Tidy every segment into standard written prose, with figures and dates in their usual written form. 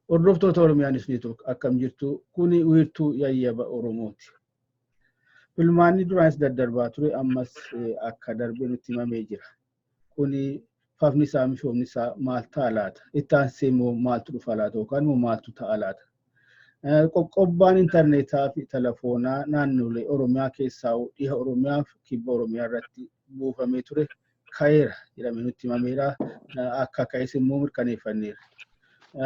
Hordoftoota Oromiyaa News Network, akkam jirtu? Kuni wiirtuu yayyaba Oromooti. Filmaanni duraanis daddarbaa ture, ammas akka darbe nutti himamee jira. Kuni fafni isaa, mishoomni isaa maal ta'a laata? Itti aansee immoo maaltu dhufa laata yookaan immoo maaltu ta'a laata? Qoqqobbaan intarneetaa fi telefoonaa naannolee Oromiyaa keessaa dhiha Oromiyaa fi kibba Oromiyaa irratti buufamee ture ka'eera jedhamee nutti himameera. Akka ka'es immoo mirkaneeffanneera.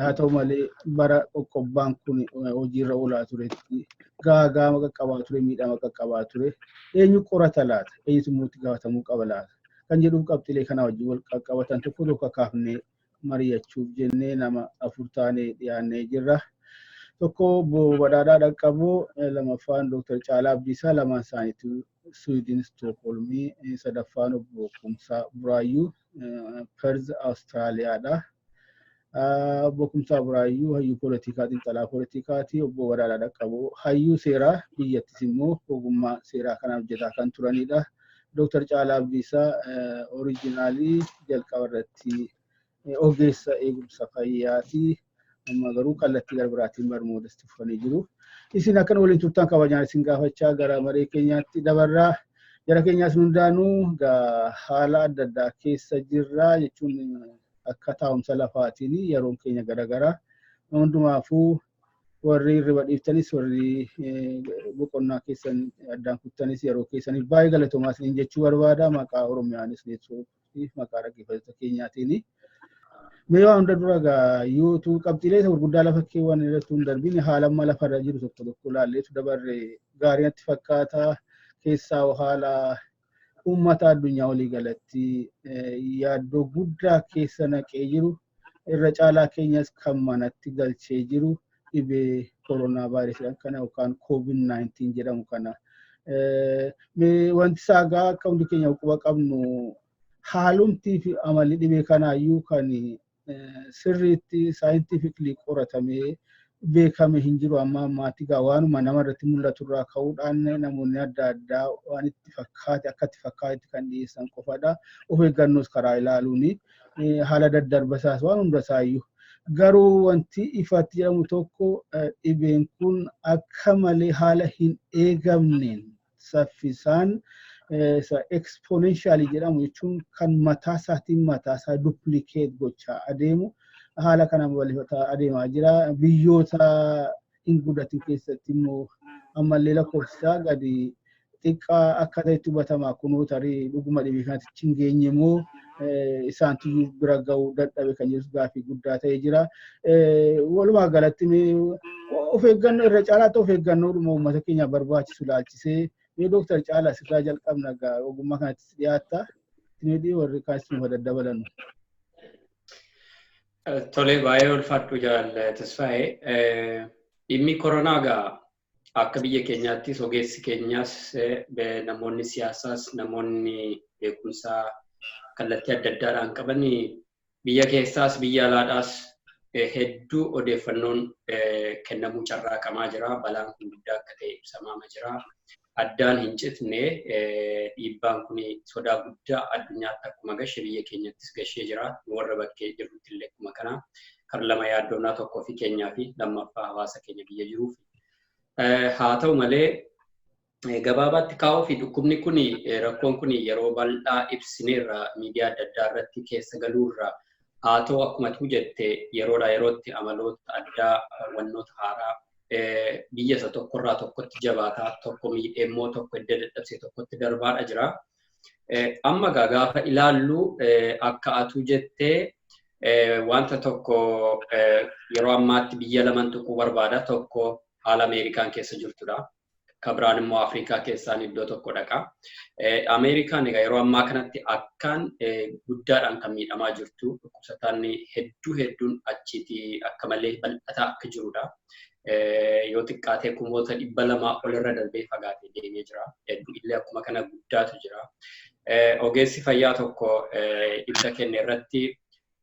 Haa ta'u malee, bara qoqqobbaan kun hojiirra oolaa turetti gaagaama qaqqabaa ture, miidhama qaqqabaa ture eenyu qorata laata? Eenyutu immoo itti gaafatamuu qaba laata? Kan jedhuuf qabxiilee kanaa wajjin wal qaqqabatan tokko tokko kaafnee mari'achuuf jennee nama afur taanee dhiyaannee jirra. Tokko Obbo Badhaadhaa Dhaqqaboo, lamaffaan Dr. Caalaa Abdiisaa, lamaan isaaniitu Sweden Stookholmii, sadaffaan Obbo Kumsaa Buraayyuu, Perth Awustiraaliyaadha. Obbo Kumsaa Buraayyuu hayyuu poolitikaa, xiinxalaa poolitikaati. Obbo Badhaadhaa Dhaqqaboo hayyuu seeraa, biyyattis immoo ogummaa seeraa kanaan hojjetaa kan turanidha. Dr. Caalaa Abdiisaa originally jalqaba irratti ogeessa eegumsa fayyaati. Amma garuu kallattii gara biraatiin barnoota itti fufanii jiru. Isin akkan waliin turtan kabajaan isin gaafachaa gara maree keenyaatti dabarraa. Jara keenyaas hundaanuu haala adda addaa keessa jirra jechuun akka taa'umsa lafaatiin yeroon keenya garaagaraa. Hundumaafuu warri hirriba dhiiftanis, warri boqonnaa keessan addaan kuttanis, yeroo keessaniif baay'ee galatoomaa isiniin jechuu barbaada maqaa Oromiyaanis Neetwoorkii, maqaa dhaggeeffattoota keenyaatiin. Mee waan hunda dura egaa yootuu qabxiilee isa gurguddaa lafa keewwan irratti hin darbin, haala amma lafarra jiru tokko tokko ilaalleetu dabarre gaarii natti fakkaata. Keessaa haala uummata addunyaa walii galatti yaaddoo guddaa keessa naqee jiru, irra caalaa keenyas kan manatti galchee jiru, dhibee koronaa vaayirasii kana yookaan COVID-19 jedhamu kana. Wanti isaa egaa akka hundi keenya quba qabnu, haalumtii fi amalli dhibee kanaayyuu kan sirriitti scientifically qoratamee beekame hin jiru amma ammaatti. Egaa waanuma nama irratti mul'atu irraa ka'uudhaan namoonni adda addaa waan itti fakkaate, akka itti fakkaatetti kan dhiyeessan qofadha. Of eeggannoos karaa ilaaluuni haala daddarba isaas waan hunda isaayyuu. Garuu wanti ifatti jedhamu tokko, dhibeen kun akka malee haala hin eegamneen saffisaan exponentially jedhamu jechuun kan mataa isaatiin mataa isaa duplicate gochaa adeemu, haala kanaan babal'ifataa adeemaa jira. Biyyoota hin guddatin keessatti immoo ammallee lakkoofsi gadi xiqqaa akka ta'etti hubatama. Kunoo tarii dhuguma dhibee kanatti hin geenye immoo isaantu bira ga'uu dadhabe kan jedhus gaaffii guddaa ta'ee jira. Walumaa galatti of eeggannoo irra caalaatti of eeggannoodhuma uummata keenya barbaachisu ilaalchisee, mee Dooktar Caalaa, sirraa jalqabna, egaa ogummaa kanattis dhiyaatta. Itti warri kaanis nu daddabalannu. Tole, baay'ee ulfaadhu Jaal Tasfaayee. Dhimmi koronaa egaa akka biyya keenyaattis ogeessi keenyaas, namoonni siyaasaas, namoonni beekumsaa kallattii adda addaadhaan qaban, biyya keessaas biyya alaadhaas hedduu odeeffannoon kennamuu carraaqamaa jira. Balaan kun guddaa akka ta'e ibsamaa jira. Addaan hin citne, dhiibbaan kun sodaa guddaa addunyaatti akkuma gashe biyya keenyattis gashee jira. Warra bakkee jirrutti illee akkuma kana. Kan lama yaaddoonaa tokko fi keenyaa fi lammaffaa hawaasa keenya biyya jiruuf. Haa ta'u malee, gabaabaatti kaa'uu fi dhukkubni kun, rakkoon kun yeroo bal'aa ibsineerra miidiyaa adda addaa irratti keessa galuurra, haa ta'u akkuma tu jette yeroodhaa yerootti amaloota addaa, wannoota haaraa biyya isa tokkorraa tokkotti jabaataa, tokko miidhee immoo tokko edda dadhabsee tokkotti darbaadha jira. Amma gaafa ilaallu, akka atuu jettee, wanta tokko yeroo ammaatti biyya laman tuquu barbaada. Tokko haala Ameerikaan keessa jirtudha. Kan biraan immoo Afrikaa keessaan iddoo tokko dhaqa. Ameerikaan egaa yeroo ammaa kanatti akkaan guddaadhaan kan miidhamaa jirtu, dhukkubsataan hedduu hedduun achiitii akka malee bal'ataa akka jirudha. Yoo xiqqaatee 200,000 olirra darbee fagaatee deemee jira. Illee akkuma kana guddaatu jira. Ogeessi fayyaa tokko ibsa kenne irratti,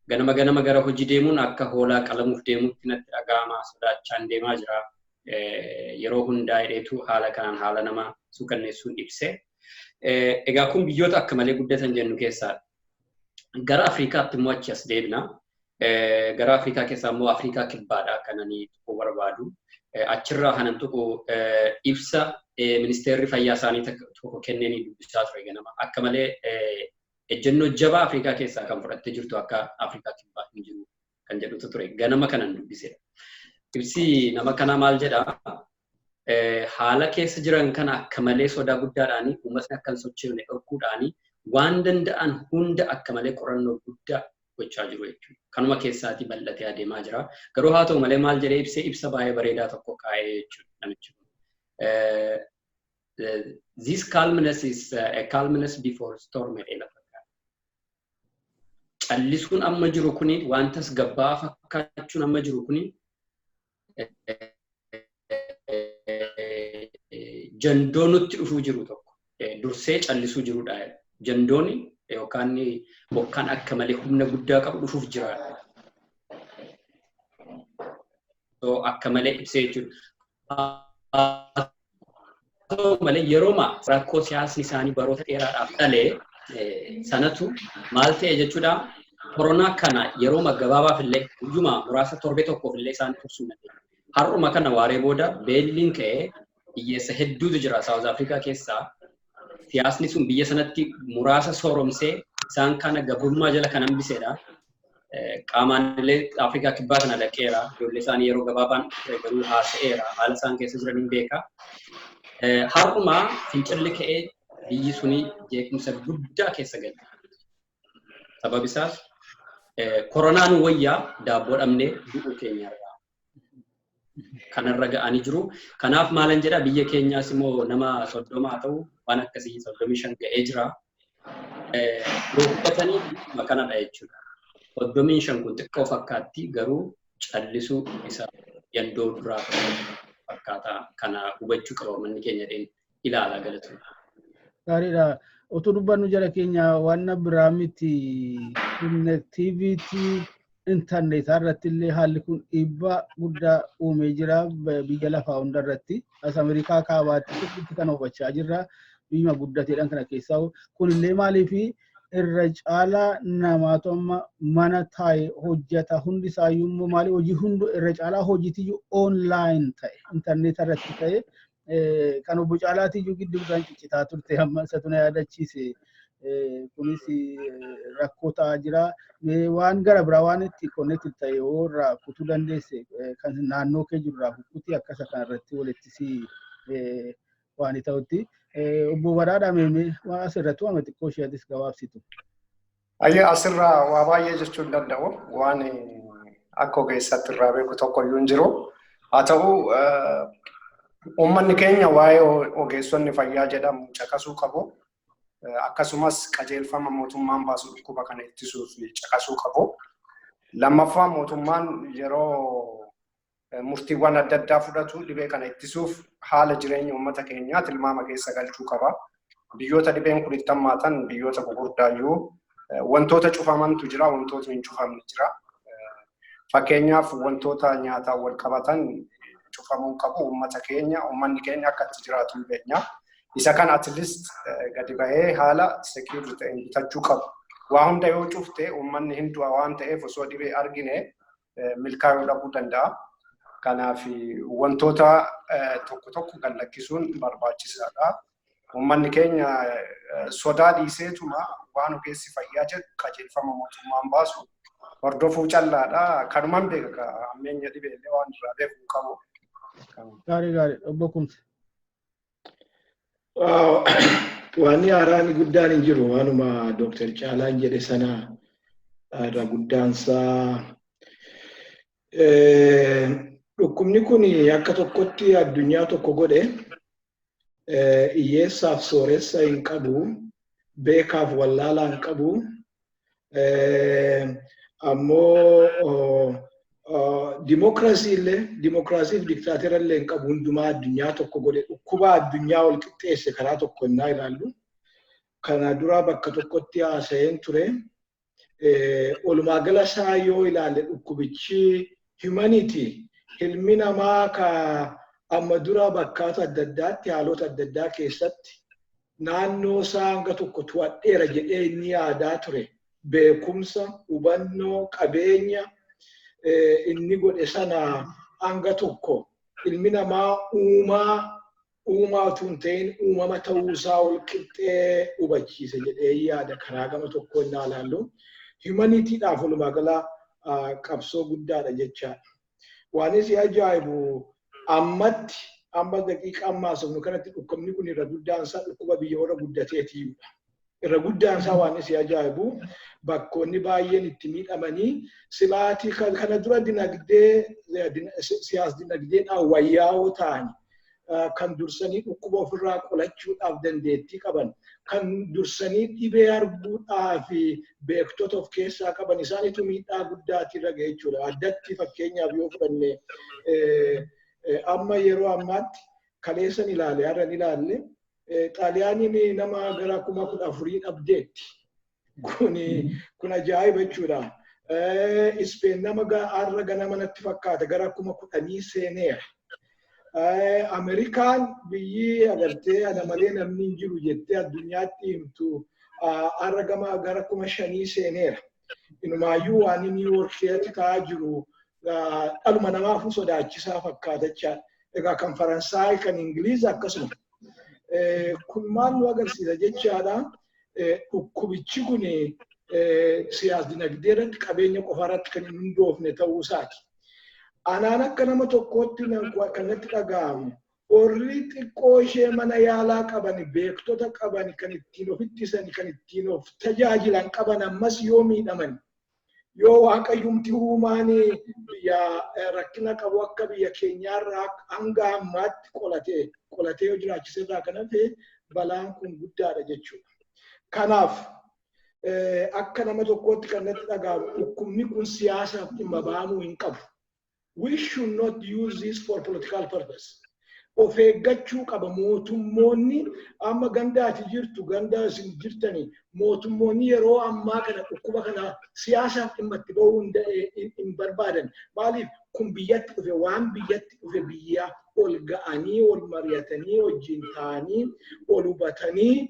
"Ganama ganama gara hojii deemuun akka hoolaa qalamuuf deemuutti natti dhaga'ama, sodaachaan deemaa jira. Yeroo hundaa," jedheetu haala kanaan haala nama suukanneessuun ibse. Egaa kun biyyoota akka malee guddatan jennu keessaa. Gara Afrikaatti immoo achi as deebina. Gara Afrikaa keessaa immoo Afrikaa Kibbaadha kan ani tuquu barbaadu. Achirraa kanan tuqu ibsa ministeerri fayyaa isaanii tokko kenneenii dubbisaa ture ganama. Akka malee ejjennoo jabaa Afrikaa keessaa kan fudhattee jirtu akka Afrikaa Kibbaa hin jiru kan jedhutu ture. Ganama kanan dubbisedha. Ibsi nama kanaa maal jedhaa? Haala keessa jiran kana akka malee sodaa guddaadhaanii uummatni akka hin sochoone dhorkuudhaanii waan danda'an hunda akka malee qorannoo guddaa gochaa jiru jechuudha. Kanuma keessaatii bal'atee adeemaa jira. Garuu haa ta'u malee maal jedhee ibsee, ibsa baay'ee bareedaa tokko kaa'ee jechuudha namichi kun. "This calmness is a calmness before storm" jedhee lafa kaa'e. Callisuun amma jiru kuni, waan tasgabbaa'aa fakkaachuun amma jiru kuni, jandoo nutti dhufuu jiru tokko dursee callisuu jirudha. Jandoon yookaan bokkaan akka malee humna guddaa qabu dhufuuf jira. Akka malee ibsee jechuudha. Haa ta'u malee yerooma rakkoo siyaasni isaanii baroota dheeraadhaaf dhalee sanatu maal ta'e jechuudha. Koronaa kana yerooma gabaabaaf illee, guyyuma muraasa, torbee tokkoof illee isaan tursuu danda'e. Har'uma kana waaree booda beelliin ka'ee hiyyeessa hedduutu jira South Africa keessaa. Siyaasni sun biyya sanatti muraasa sooromsee isaan kana gabrummaa jala kan hambisedha. Qaamaan illee Afrikaa Kibbaa kana dhaqeera. Ijoollee isaanii yeroo gabaabaan ture garuu haasa'eera. Haala isaan keessa jiran hin beeka. Har'uma fincilli ka'ee biyyi suni jeequmsa guddaa keessa galte. Sabab isaas koronaan wayyaa daabboo dhabnee du'uu keenyarraa kanarra ga'anii jiru. Kanaaf maalan jedha, biyya keenyaas immoo nama 30 haa ta'u, waan akkasii 35 ga'ee jira. Yoo hubatanii kanadha jechuudha. 35 kun xiqqoo fakkaatti, garuu callisuu isa yandoo duraa fakkaata, kana hubachuu qaba manni keenya dheen ilaala galatu. Gaariidha. Utuu dubbannu jara keenya, waan biraa miti, connectivity intarneetaa irratti illee haalli kun dhiibbaa guddaa uumee jira biyya lafaa hunda irratti. As Ameerikaa Kaabaatti sirriitti kan hubachaa jirra. Biyya guddateedhaan kana keessaa kunillee maaliifi irra caalaa namaatu amma mana taa'ee hojjeta, hundi isaayyuu immoo maali, hojii hundu irra caalaa hojiitiyyuu online ta'e, intarneeta irratti ta'e. Kan obbo Caalaatiyyuu gidduudhaan ciccitaa turte, amma isatu na yaadachiise. Kunis rakkoo ta'aa jira. Waan gara biraa waan itti connect ta'e yoo irraa kutuu dandeesse, kan naannoo kee jiru irraa kukkutii akkasa kanarratti walitti si waan ta'utti. Obbo Badhaadhaa, meemee waan asirratti waan xiqqoo isheetis gabaabsitu. Ayyee, asirraa waa baay'ee jechuu hin danda'u. Waan akka ogeessatti irraa beeku tokko iyyuu hin jiru. Haa ta'u, uummanni keenya waa'ee ogeessonni fayyaa jedhamu caqasuu qabu. Akkasumas qajeelfama mootummaan baasu dhukkuba kana ittisuuf caqasuu qabu. Lammaffaa, mootummaan yeroo murtiiwwan adda addaa fudhatu dhibee kana ittisuuf haala jireenya uummata keenyaa tilmaama keessa galchuu qaba. Biyyoota dhibeen kun itti hammaatan, biyyoota gurguddaayyuu, wantoota cufamantu jira, wantoota hin cufamne jira. Fakkeenyaaf, wantoota nyaataan wal qabatan cufamuu qabu. Uummata keenya, uummanni keenya akka itti jiraatu hin beekna. Isa kan at least gadi bahee haala secure ta'een bitachuu qabu. Waa hunda yoo cufte uummanni hin du'a waan ta'eef, osoo dhibee argine milkaa'uu dhabuu danda'a. Kanaaf wantoota tokko tokko gad lakkisuun barbaachisaadha. Uummanni keenya sodaa dhiiseetuma waan ogeessi fayyaa jedhu, qajeelfama mootummaan baasu hordofuu callaadha. Kanuman beeka, hammeenya dhibeellee waan irraa beeku hin qabu. Gaarii gaarii, obbo Kumsa. Wanni haaraan guddaan hin jiru, waanuma Dooktar Caalaan jedhe sana irra guddaansaa. Dhukkubni kun akka tokkotti addunyaa tokko godhe, hiyyeessaaf sooressa hin qabu, beekaaf wallaalaa hin qabu, ammoo dimokiraasii illee, dimokiraasii fi diktaatera illee hin qabu, hundumaa addunyaa tokko godhe, dhukkuba addunyaa wal qixxeesse karaa tokko innaa ilaallu. Kana dura bakka tokkotti haasa'een ture. Walumaa gala isaa yoo ilaalle, dhukkubichi humanity, ilmi namaa ka amma dura bakkaata adda addaatti, haalota adda addaa keessatti naannoo isaa hanga tokko to'adheera jedhee inni yaadaa ture. Beekumsa, hubannoo, qabeenya inni godhe sana hanga tokko ilmi namaa uumaa utuu hin ta'in uumama ta'uusaa ol qixxee hubachiise jedhee yaada karaa gama tokko inni ilaallu. Humanitydhaaf walumaa gala qabsoo guddaadha jechaadha. Waan isi ajaa'ibu, ammatti amma daqiiqa ammaa sabnu kanatti dhukkubni kun irra guddaan isaa dhukkuba biyya warra guddateetiyyudha. Irra guddaan isaa, waan isi ajaa'ibu, bakkoonni baay'een itti miidhamanii silaatii kana dura dinagdee siyaas dinagdeedhaan wayyaa'oo ta'an, kan dursanii dhukkuba ofirraa qolachuudhaaf dandeettii qaban, kan dursanii dhibee arguudhaaf beektota of keessaa qaban, isaanitu miidhaa guddaatti irra gahe jechuudha. Addatti fakkeenyaaf yoo fudhanne, amma yeroo ammaatti, kaleessan ilaale, har'an ilaalle, Xaaliyaaniin nama gara 14,000 dhabdeetti. Kun ajaa'iba jechuudha. Ispeen nama har'a ganama natti fakkaata gara 10,000 seeneera. Ameerikaan biyyi agartee ana malee namni hin jiru jettee addunyaatti himtu har'a gama gara 5,000 seeneera. Inumaayyuu waan Niw Yoork keessatti ta'aa jiru dhaluma namaafuu sodaachisaa fakkaata jechaadha. Egaa kan Faransaay, kan Ingiliiz akkasuma. Kun maal nu agarsiisa jechaadha? Dhukkubichi kun siyaas dinagdee irratti, qabeenya qofa irratti kan hin hundoofne ta'uu isaati. Anaan akka nama tokkootti kan natti dhaga'amu, warri xiqqoo ishee mana yaalaa qaban, beektota qaban, kan ittiin of ittisan, kan ittiin of tajaajilan qaban, ammas yoo miidhaman, yoo waaqayyumti uumaan biyya rakkina qabu akka biyya keenyaarraa hanga ammaatti qolatee qolatee yoo jiraachise irraa kan hafe, balaan kun guddaadha jechuudha. Kanaaf akka nama tokkootti kan natti dhaga'amu, dhukkubni kun siyaasaaf dhimma ba'amuu hin qabu. We should not use this for political purpose. Of eeggachuu qaba mootummoonni. Amma ganda ati jirtu, ganda isin jirtani, mootummoonni yeroo ammaa kana dhukkuba kana siyaasaaf dhimma itti ba'uu hin barbaadan. Maaliif? Kun biyyatti dhufe, waan biyyatti dhufe biyya ol ga'anii, ol mari'atanii, wajjin ta'anii, ol hubatanii,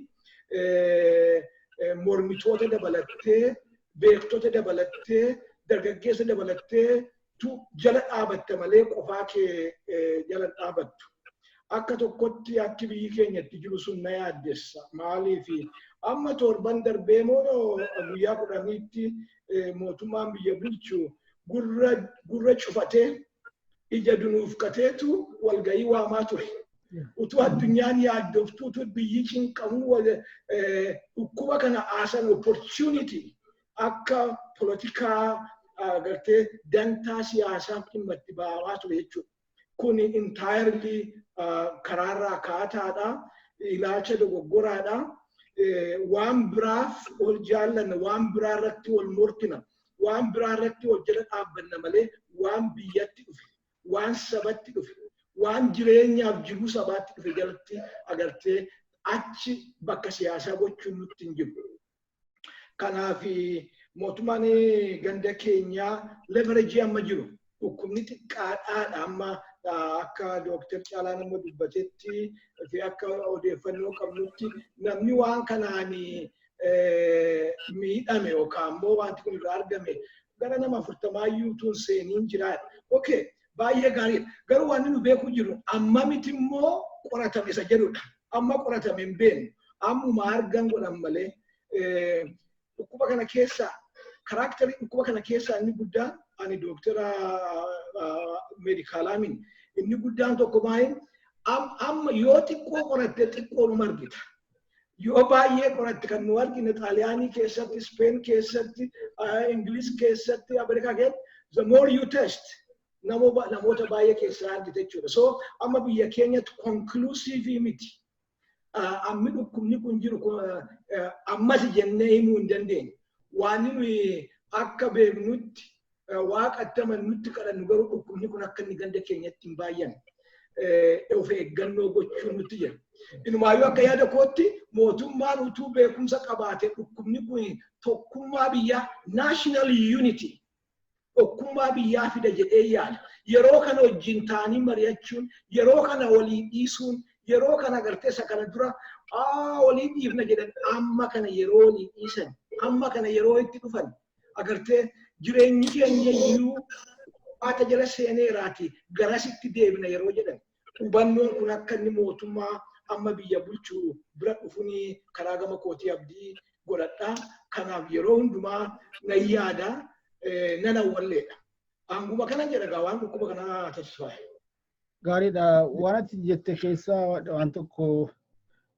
mormitoota dabalattee, beektota dabalattee, dargaggeessa dabalattee tu jala dhaabatta malee qofaa kee jala dhaabattu. Akka tokkotti akki biyyi keenya itti jiru sun na yaaddessa. Maaliif? Amma torban darbee moo guyyaa 10tti mootummaan biyya bulchu gurra cufatee ija dunuufkateetu walgahii waamaa ture. Utuu addunyaan yaaddoftuu, utuu biyyi cinqamuu, dhukkuba kana aasan opportunity akka polotikaa agartee dantaa siyaasaaf dhimma itti ba'amaa ture jechuudha. Kun entirely karaarraa kaataadha. Ilaalcha dogoggoraadha. Waan biraaf ol jaallanna, waan biraa irratti wal morkina, waan biraa irratti wal jala dhaabbanna malee waan biyyatti dhufe, waan sabatti dhufe, waan jireenyaaf jiruu sabaatti dhufe jalatti agartee achi bakka siyaasaa gochuun nutti hin jiru. Kanaaf mootummaan ganda keenyaa leverage amma jiru, dhukkubni xiqqaadhaadha amma akka Dooktar Caalaan amma dubbatetti fi akka odeeffannoo qabnutti, namni waan kanaan miidhame yookaan immoo wanti kun irraa argame gara nama 40 iyyuu tun seeniin jiraadha. Okay, baay'ee gaariidha. Garuu wanni nu beekuu jirru ammamiti immoo qoratame isa jedhudha. Amma qoratame hin beeknu. Ammuma argan godhan malee dhukkuba kana keessaa character dhukkuba kana keessaa inni guddaan, ani dooktara meedikaalaamin, inni guddaan tokko maali? Amma yoo xiqqoo qoratte xiqqoonuma argita. Yoo baay'ee qoratte, kan nu argine Xaaliyaanii keessatti, Speen keessatti, Ingiliz keessatti, Ameerikaa keessatti, the more you test, namoota baay'ee keessaa argite jechuudha. So amma biyya keenyatti conclusive miti. Ammi dhukkubni kun jiru ammas jennee himuu hin dandeenye. Waan nuyi akka beeknutti, waaqatti amannutti kadhannu garuu, dhukkubni kun akka inni ganda keenyatti hin baay'anne of eeggannoo gochuun nutti jira. Inumaayyuu akka yaada kootti mootummaan utuu beekumsa qabaate, dhukkubni kun tokkummaa biyyaa, national unity, tokkummaa biyyaa fida jedhee yaada. Yeroo kana wajjin ta'anii mari'achuun, yeroo kana walii dhiisuun, yeroo kana agartee isa kana dura walii dhiifna jedhan, amma kana yeroo walii dhiisan Amma kana yeroo itti dhufan agartee, jireenyi keenya iyyuu haata jala seeneeraati, garasitti deebina yeroo jedhan, hubannoon kun akka inni mootummaa amma biyya bulchu bira dhufunii karaa gama kootii abdii godhadha. Kanaaf yeroo hundumaa nan yaada, nan awwalleedha. Hanguma kanan jedha gaa waan dhukkuba kanaa, Tasfaa'e. Gaariidha. Waan ati jette keessaa waan tokko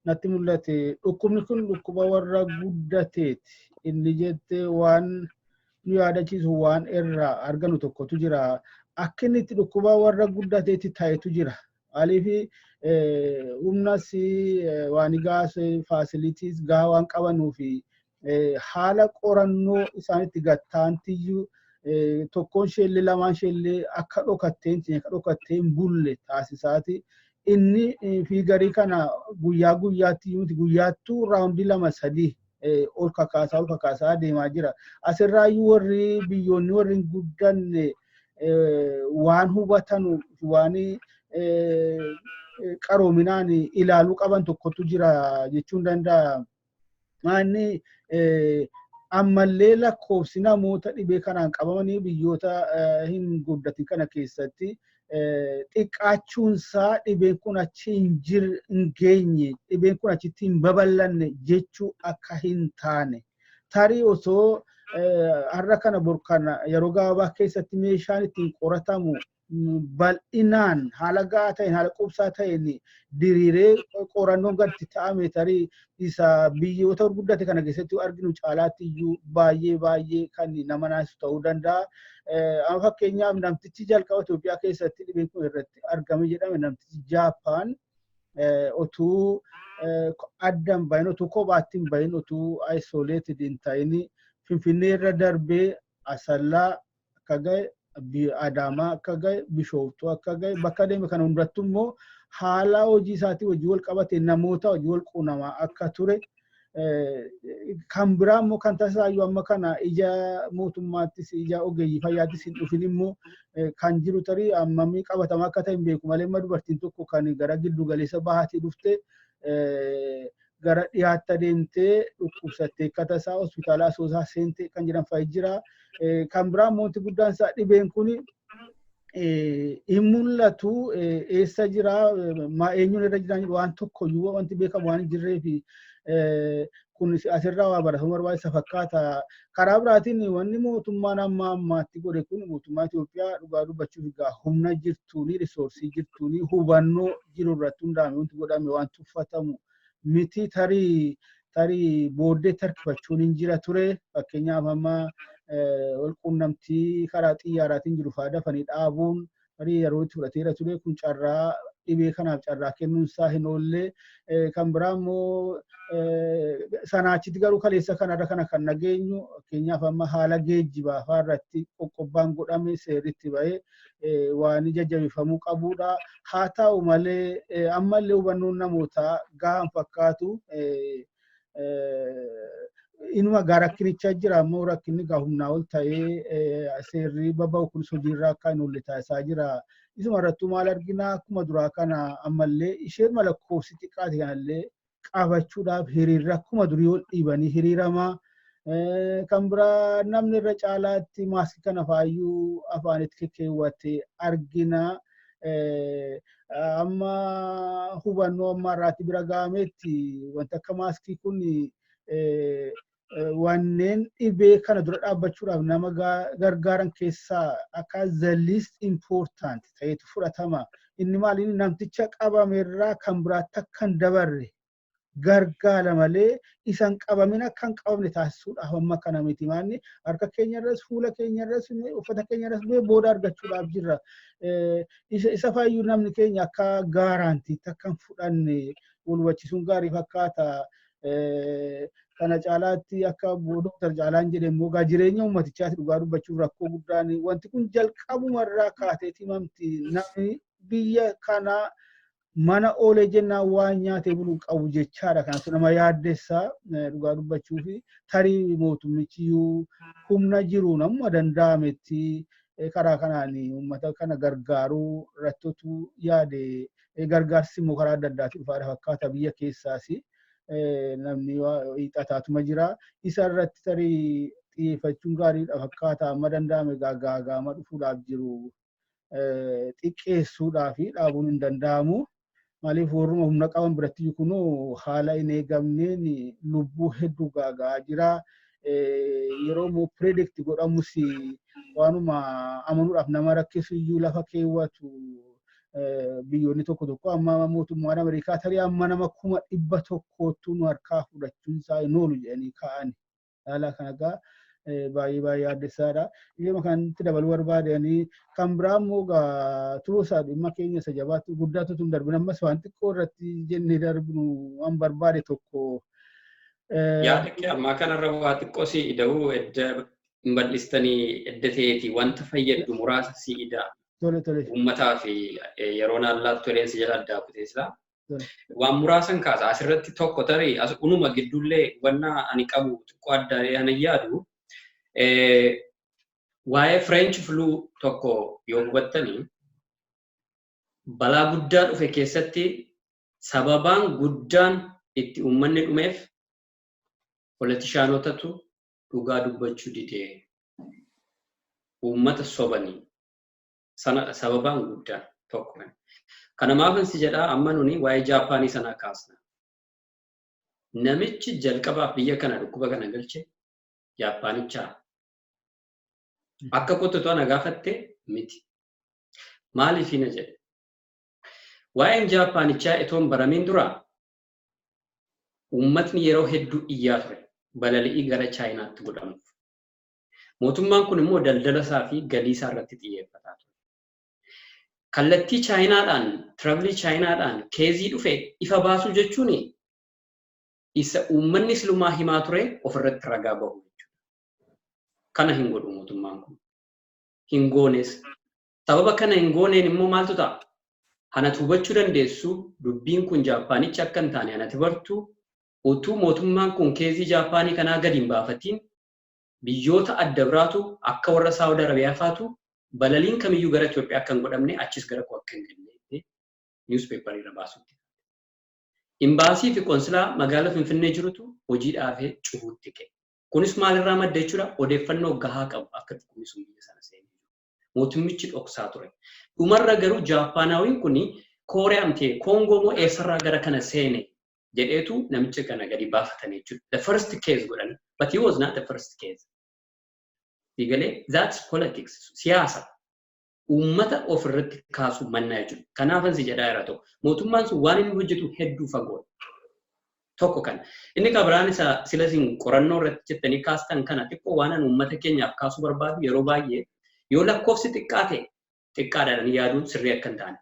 natti mul'ate. Dhukkubni kun dhukkuba warra guddateeti. Inni jette waan nu yaadachiisu waan irraa arganu tokkotu jira. Akka inni itti dhukkuba warra guddateetti ta'etu jira. Maaliif humnas waan gaas facilities gaa waan qabanuu fi haala qorannoo isaanitti gattaantiyyuu tokkoon isheellee lamaan isheellee akka dhokattee hin bulle taasisaati. Inni figure kana guyyaa guyyaatti miti, guyyaattuu round lama sadii ol kakaasaa ol kakaasaa deemaa jira. Asirraayyuu warri biyyoonni warri hin guddanne waan hubatanu, waan qaroominaan ilaaluu qaban tokkotu jira jechuun danda'a. Maanni ammallee lakkoofsi namoota dhibee kanaan qabamanii biyyoota hin guddatin kana keessatti xiqqaachuunsaa dhibeen kun achi hin geenye, dhibeen kun achitti hin babal'anne jechuu akka hin taane, tarii osoo har'a kana bor kana yeroo gabaabaa keessatti meeshaan ittiin qoratamu bal'inaan haala gahaa ta'een, haala qubsaa ta'een diriiree qorannoon gadi ta'ame, tarii isa biyyoota guddate kana keessatti arginu caalaatti iyyuu baay'ee baay'ee kan nama naasisu ta'uu danda'a. Amma fakkeenyaaf namtichi jalqaba Itoophiyaa keessatti dhibeen kun irratti argame jedhame, namtichi Jaappaan, otuu adda hin bahin, otuu kophaatti hin bahin, otuu isolated hin ta'in Finfinnee irra darbee Asallaa akka gahe, Adaamaa akka gahe, Bishooftuu akka gahe, bakka deeme kana hundattuu immoo haala hojii isaatii hojii wal qabate namoota hojii wal quunnamaa akka ture. Kan biraa immoo kan tasaayyuu amma kana ija mootummaattis ija ogeeyyii fayyaattis hin dhufin immoo kan jiru, tarii ammamii qabatamaa akka ta'e hin beeku malee, amma dubartiin tokko kan gara giddu galeessa bahaatii dhufte gara dhiyaatti adeemtee dhukkubsattee akka tasaa hospitaala Asoosaa seente kan jedhan fa'i jira. Kan biraa immoo wanti guddaan isaa dhibeen kun hin mul'atu, eessa jira, eenyuun irra jira waan tokkoyyuu wanti beekamu waan hin jirree fi kun asirraa waa baratamuu barbaachisa fakkaata. Karaa biraatiin wanni mootummaan amma ammaatti godhe kun, mootummaa Itoophiyaa, dhugaa dubbachuuf egaa humna jirtuuni, resource jirtuuni, hubannoo jiru irratti hundaa'ame wanti godhame waan tuffatamu miti. Tarii booddee tarkifachuun hin jira ture. Fakkeenyaaf amma walquunnamtii karaa xiyyaaraatiin jiru fa'aa dafanii dhaabuun tarii yeroo itti fudhateera ture. Kun carraa dhibee kanaaf carraa kennuun isaa hin oolle. Kan biraa immoo sanaa achitti garuu kaleessa kanarra kana kan nageenyu, fakkeenyaaf amma haala geejjibaa fa'aa irratti qoqqobbaan godhame seerritti bahee waan jajjabeeffamuu qabudha. Haa ta'u malee ammallee hubannoon namootaa gahaan fakkaatu. Inuma gaa rakkinicha jira ammoo rakkinni gaa humnaa ol ta'ee seerri baba'u kunis hojiirra akka hin oolle taasisaa jira. Isuma irrattuu maal argina? Akkuma duraa kana ammallee isheen lakkoofsi xiqqaate kanallee qabachuudhaaf hiriirri akkuma durii ol dhiibanii hiriiramaa. Kan biraa namni irra caalaatti maaskii kana faayyuu afaanitti kekkeewwate argina. Amma hubannoo ammaa irraatti bira ga'ametti wanta akka maaskii kun wanneen dhibee kana dura dhaabbachuudhaaf nama gargaaran keessaa akka the least important ta'etu fudhatama. Inni maali, namticha qabamerraa kan biraatti akka hin dabarre gargaara malee isan qabamin akka hin qabamne taasisuudhaaf amma kana miti. Maanni harka keenyarras, fuula keenyarras, uffata keenyarras booda argachuudhaaf jirra. Isa faayyuu namni keenya akka guaranteetti akka hin fudhanne wal hubachiisuun gaarii fakkaata. Kana caalaatti akka Dooktar Caalaan jedhe immoo gaa jireenya uummatichaati dhugaa dubbachuuf rakkoo guddaan wanti kun jalqabumarraa kaateeti himamti. Namni biyya kanaa mana oolee jennaan waan nyaatee buluu qabu jechaadha. Kanaaf nama yaaddessaa dhugaa dubbachuu fi tarii mootummichi iyyuu humna jiruun amma danda'ametti karaa kanaan uummata kana gargaaruu irratti yaade, gargaarsi immoo karaa adda addaatiin dhufaadha fakkaata biyya keessaas. Namni hiixataatuma jira. Isa irratti tarii xiyyeeffachuun gaariidha fakkaata. Amma danda'ame gaagaama dhufuudhaaf jiru xiqqeessuudhaa fi dhaabuun hin danda'amu. Maaliif, warruma humna qaban biratti kunuu haala hin eegamneen lubbuu hedduu gaagaa jira. Yeroo immoo predict godhamus waanuma amanuudhaaf nama rakkisu iyyuu lafa keewwatu biyyoonni tokko tokko. Amma mootummaan Ameerikaa tarii amma nama 100,000ttu nu harkaa fudhachuun isaa hin oolu jedhanii kaa'ani. Haala kana egaa baay'ee baay'ee yaaddessaadha. Dhimma kanatti dabaluu barbaadanii kan biraa immoo turuusaa dhimma keenya isa jabaatti guddaatu tun darbin, ammas waan xiqqoo irratti jennee darbinu waan barbaade tokko. Yaada kee ammaa kanarra waa xiqqoo si ida'uu edda hin bal'istanii edda ta'eeti wanta fayyadu muraasa si ida'a. Tole tole. Uummataa fi yeroo naallaattu edeensi jala addaa kuteessa. Waan muraasan kaasa asirratti tokko, tarii as unuma gidduullee wanna ani qabu xiqqoo adda ani yaadu waa'ee French flu tokko yoo hubattanii, balaa guddaa dhufe keessatti sababaan guddaan itti uummanni dhumeef politicianotatu dhugaa dubbachuu didee uummata sobanii sana sababaan guddaan tokko. Kana maafan si jedhaa, amma nuni waa'ee Jaappaanii sanaa kaasna. Namichi jalqabaaf biyya kana dhukkuba kana galche Jaappaanichaa. Akka kottu ana gaafatte miti. Maaliif na jedhe? Waa'een Jaappaanichaa itoo hin baramiin dura uummatni yeroo hedduu iyyaa ture balali'ii gara Chaayinaatti godhamuuf. Mootummaan kun immoo daldala isaa fi galii isaa irratti xiyyeeffataa ture. Kallattii Chaayinaadhaan, travelii Chaayinaadhaan caseii dhufe ifa baasuu jechuun isa uummanni silumaa himaa ture ofirratti ragaa bahu jechuudha. Kana hin godhu mootummaan kun. Hin goones. Sababa kana hin gooneen immoo maaltu ta'a? Anatu hubachuu dandeessu, dubbiin kun Jaappaanichi akka hin taane anati bartu, utuu mootummaan kun caseii Jaappaanii kanaa gadi hin baafatiin biyyoota adda biraatu akka warra Saawud Arabiyaa faatu balaliin kamiyyuu gara Itoophiyaa akka hin godhamne, achis gara koo akka hin galle newspaperii irra baasutti. Imbaasii fi konsilaa magaalaa Finfinnee jirutu hojii dhaabee cufuutti ka'e. Kunis maalirraa madda jechuudha? Odeeffannoo gahaa qabu akka dhukkubni sun biyya sana seenee jiru. Mootummichi dhoksaa ture. Dhumarra garuu Jaappaanaawiin kun Kooriyaan ta'e Koongoo moo eessarraa gara kana seene jedheetu namicha kana gadi baafatan jechuudha. The first case godhan. But he was not the first case. Digalee, that's politics. Siyaasa. Uummata ofirratti kaasu mannaa jechuudha. Kanaafan si jedhaa jira tokko. Mootummaan sun waan inni hojjetu hedduu fagoodha. Tokko kana. Inni kabiraan isa sila isin qorannoo irratti jettanii kaastan kana xiqqoo waan ani uummata keenyaaf kaasuu barbaadu, yeroo baay'ee yoo lakkoofsi xiqqaa ta'e xiqqaadhaan yaaduun sirrii akka hin taane.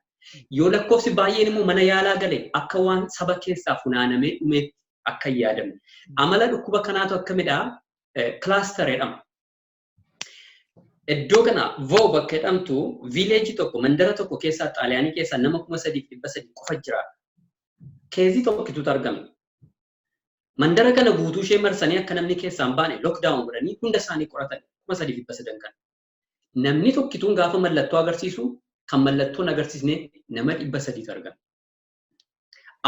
Yoo lakkoofsi baay'een immoo mana yaalaa gale akka waan saba keessaa funaanamee dhumeetti akka hin yaadamne. Amala dhukkuba kanaatu akkamidhaa, cluster jedhama. Iddoo kana Voo bakka jedhamtu, villageii tokko, mandara tokko keessaa, Xaaliyaanii keessaa nama 3,300 qofa jira. Caseii tokkotu argame. Mandara kana guutuu ishee marsanii akka namni keessaa hin baane lockdown godhanii hunda isaanii qoratan, 3,300 kana. Namni tokkituun gaafa mallattoo agarsiisu kan mallattoon agarsiisne nama 300tu argame.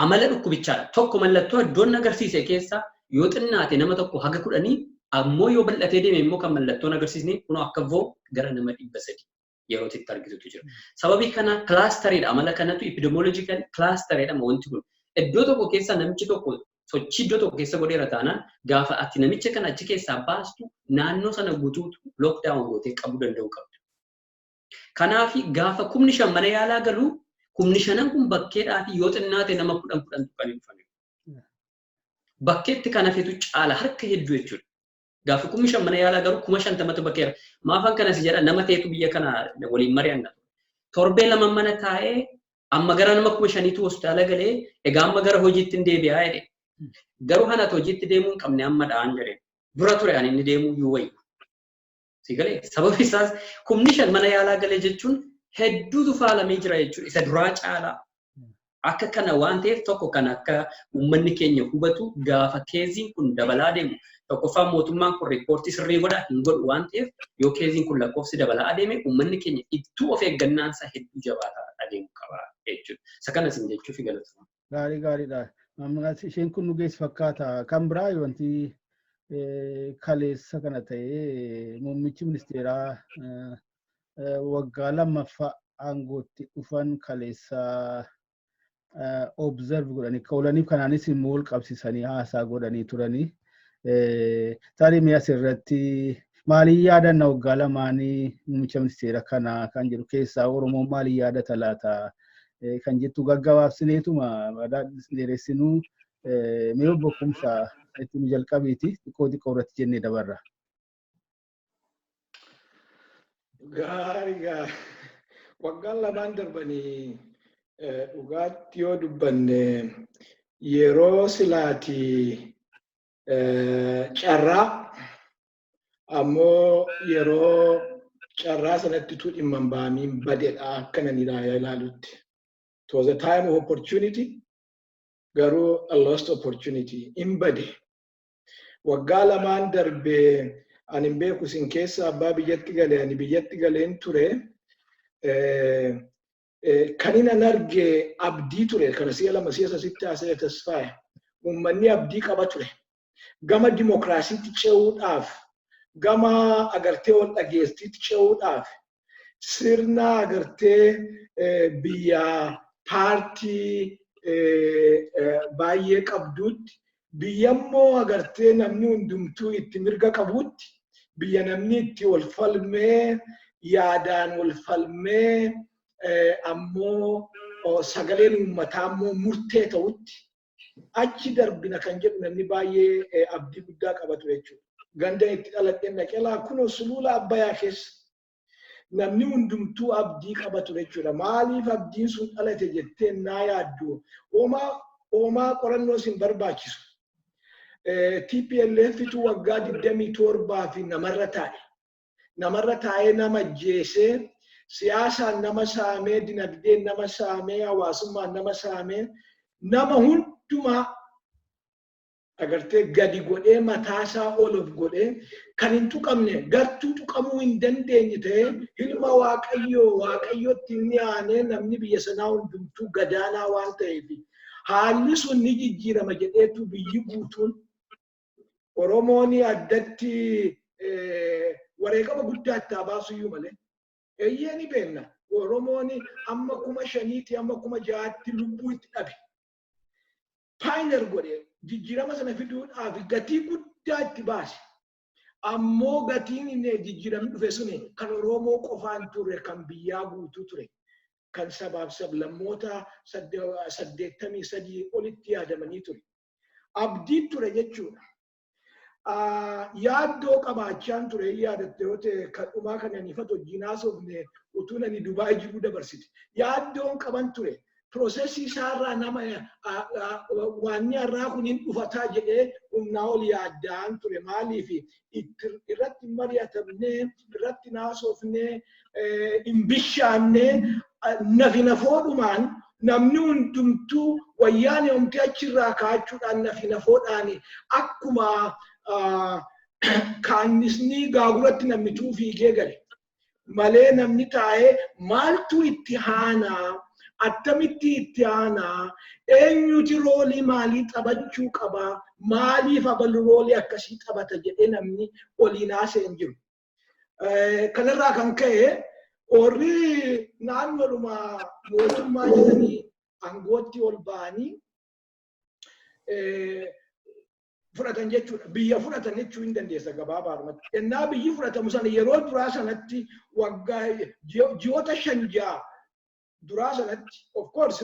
Amala dhukkubichaadha. Tokko mallattoo iddoon agarsiise keessa yoo xinnaate nama tokko haga 10, ammoo yoo bal'atee deeme immoo kan mallattoon agarsiisne kunoo akka Voo gara nama 300 yeroo itti argitutu jira. Sababii kana clusteriidha. Amala kanatu epidemiological cluster jedhama wanti kun. Iddoo tokko keessa namichi tokko sochii iddoo tokko keessa godheera taanaan, gaafa ati namicha kana achi keessaa baastu naannoo sana guutuutu lockdown gootee qabuu danda'u qabda. Kanaaf gaafa 5,000 mana yaalaa galu, 5,000n kun bakkeedhaa fi yoo xinnaate nama 10 10 tuqanii dhufan. Bakkeetti kan hafetu caala harka hedduu jechuudha. Gaafa 5,000 mana yaalaa garuu 50,000tu bakkeera. Maafan kanas jedha, nama ta'etu biyya kana waliin mari'anna. Torbee 2 mana taa'ee amma gara nama 5,000tu hospitaala galee, egaa amma gara hojiitti hin deebi'aa jedhe. Garuu hanati hojiitti deemuu hin qabne amma dha'an jedheen. Dura ture ani inni deemuu iyyuu wayyu. Si galee, sababi isaas 5,000 mana yaalaa galee jechuun hedduutu faalamee jira jechuudha. Isa duraa caalaa. Akka kana waan ta'eef, tokko kan akka uummanni keenya hubatu, gaafa caseiin kun dabalaa deemu, tokkoffaa mootummaan kun reportii sirrii godha hin godhu waan ta'eef, yoo caseiin kun lakkoofsi dabalaa adeeme uummanni keenya ittuu of eeggannaan isaa hedduu jabaataa adeemu qaba jechuudha. Isa kana isin jechuuf galatama. Gaarii gaariidha. Isheen kun nu geessu fakkaata. Kan biraa wanti kaleessa kana ta'ee, muummichi ministeeraa waggaa lammaffaa aangootti dhufan kaleessa observe godhanii oolaniif, kanaanis immoo wal qabsiisanii haasaa godhanii turanii. Tarii mi'a asirratti maaliin yaadanna waggaa lamaanii muummicha ministeera kanaa kan jedhu keessaa, Oromoon maaliin yaadata laata kan jettu gaggabaabsineetuma dheeressinuu, mee obbo Kumsaa itti nu jalqabiiti, xiqqoo xiqqoo irratti jennee dabarra. Gaarii gaarii. Waggaan lamaan darbanii, dhugaatti yoo dubbanne, yeroo silaati carraa, ammoo yeroo carraa sanatti tu dhimma hin baamiin badedha akka nan ilaalutti. It was a time of opportunity, garuu a lost opportunity hin bade. Waggaa lamaan darbee ani hin beeku, isin keessa abbaa biyyatti galee, ani biyyatti galeen ture. Kan inni an arge abdii ture. Kana si'a lama si'a sasitti haasa'e Tasfaa'e. Uummanni abdii qaba ture. Gama dimokiraasiitti ce'uudhaaf, gama agartee wal dhageessiitti ce'uudhaaf, sirna agartee biyya paartii baay'ee qabduutti, biyyammoo agartee namni hundumtuu itti mirga qabuutti, biyya namni itti wal falmee, yaadaan wal falmee, ammoo sagaleen uummataa immoo murtee ta'utti achi darbina kan jedhu namni baay'ee abdii guddaa qabatu jechuudha. Ganda itti dhaladheen dhaqelaa kunoo sulula Abbayyaa keessa namni hundumtuu abdii qabatu jechuudha. Maaliif abdiin sun dhalate jettee naa yaaddu, oomaa qorannoo sin barbaachisu. TPLF tu waggaa 27 fi namarra taa'e. Namarra taa'ee, nama ajjeesee, siyaasaan nama saamee, dinagdeen nama saamee, hawaasummaan nama saamee, nama hundumaa agartee gadi godhee, mataasaa ol of godhee, kan hin tuqamne, gartuu tuqamuu hin dandeenye ta'ee, ilma Waaqayyoo Waaqayyotti inni aanee namni biyya sanaa hundumtuu gadaanaa waan ta'eef, haalli sun ni jijjiirama jedheetu biyyi guutuun, Oromoon addatti wareegama guddaa itti haa baasuyyuu malee. Eeyyee, ni beekna. Oromoon amma 5,000ti amma 6,000tti lubbuu itti dhabe. Pioneer godhe, jijjiirama sana fiduudhaaf gatii guddaa itti baase. Ammoo gatiin inni jijjiiramni dhufe suni kan Oromoo qofaan ture, kan biyyaa guutuu ture. Kan sabaaf sablammoota 83 olitti yaadamanii ture. Abdii ture jechuudha. Yaaddoo qabaachaan ture, yaadatte yoo ta'e, kan dhumaa kan ani ifatu wajjin haasofne utuu ani Dubaay jiruu dabarsite. Yaaddoon qaban ture. Processii isaarraa nama waanni har'aa kun hin dhufataa jedhee humnaa ol yaaddaan ture. Maaliif irratti mari'atamnee, irratti naasofnee, hin bishaannee, nafi nafoodhumaan namni hundumtuu wayyaane homtee achirraa ka'achuudhaan, nafi nafoodhaan akkuma kaannisni gaaguratti namni tuu fiigee gale malee, namni taa'ee maaltu itti haanaa, attamitti itti aanaa, eenyuti roleii maalii taphachuu qabaa, maaliif abalu roleii akkasii taphata jedhee namni oliin haasa'e hin jiru. Kanarraa kan ka'e warri naannoodhuma mootummaa jedhanii aangootti ol ba'anii fudhatan jechuudha. Biyya fudhatan jechuu hin dandeessa gabaabaadhumatti. Ennaa biyyi fudhatamu sana, yeroo duraa sanatti, waggaa ji'oota 5 6 duraa sanatti, of course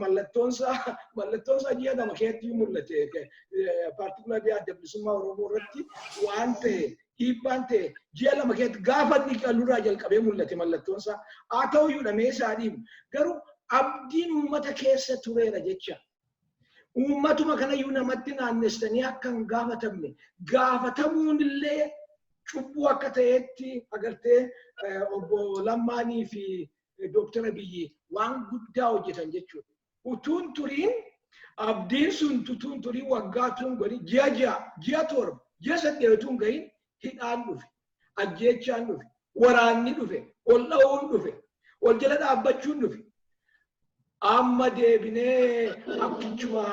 mallattoonsaa ji'a 2 keessatti mul'ate. Particularly Adda Bilisummaa Oromoo irratti waan ta'e, dhiibbaan ta'e ji'a 2 keessatti gaafa inni qalurraa jalqabee mul'ate mallattoonsaa. Haa ta'u iyyuu dhamee isaa dhiibu. Garuu abdiin uummata keessa tureera jecha. Uummatuma kanayyuu namatti naannessanii akka hin gaafatamne, gaafatamuun illee cubbuu akka ta'etti agartee, obbo Lammaanii fi Dooktar Abiyyi waan guddaa hojjetan jechuudha. Utuun turiin, abdiin sun utuun turiin, waggaa tuun godhin, ji'a 6, ji'a 7, ji'a 8 utuun gahin hidhaan dhufe, ajjeechaan dhufe, waraanni dhufe, ol dha'uun dhufe, ol jala dhaabbachuun dhufe. Amma deebinee akkichuma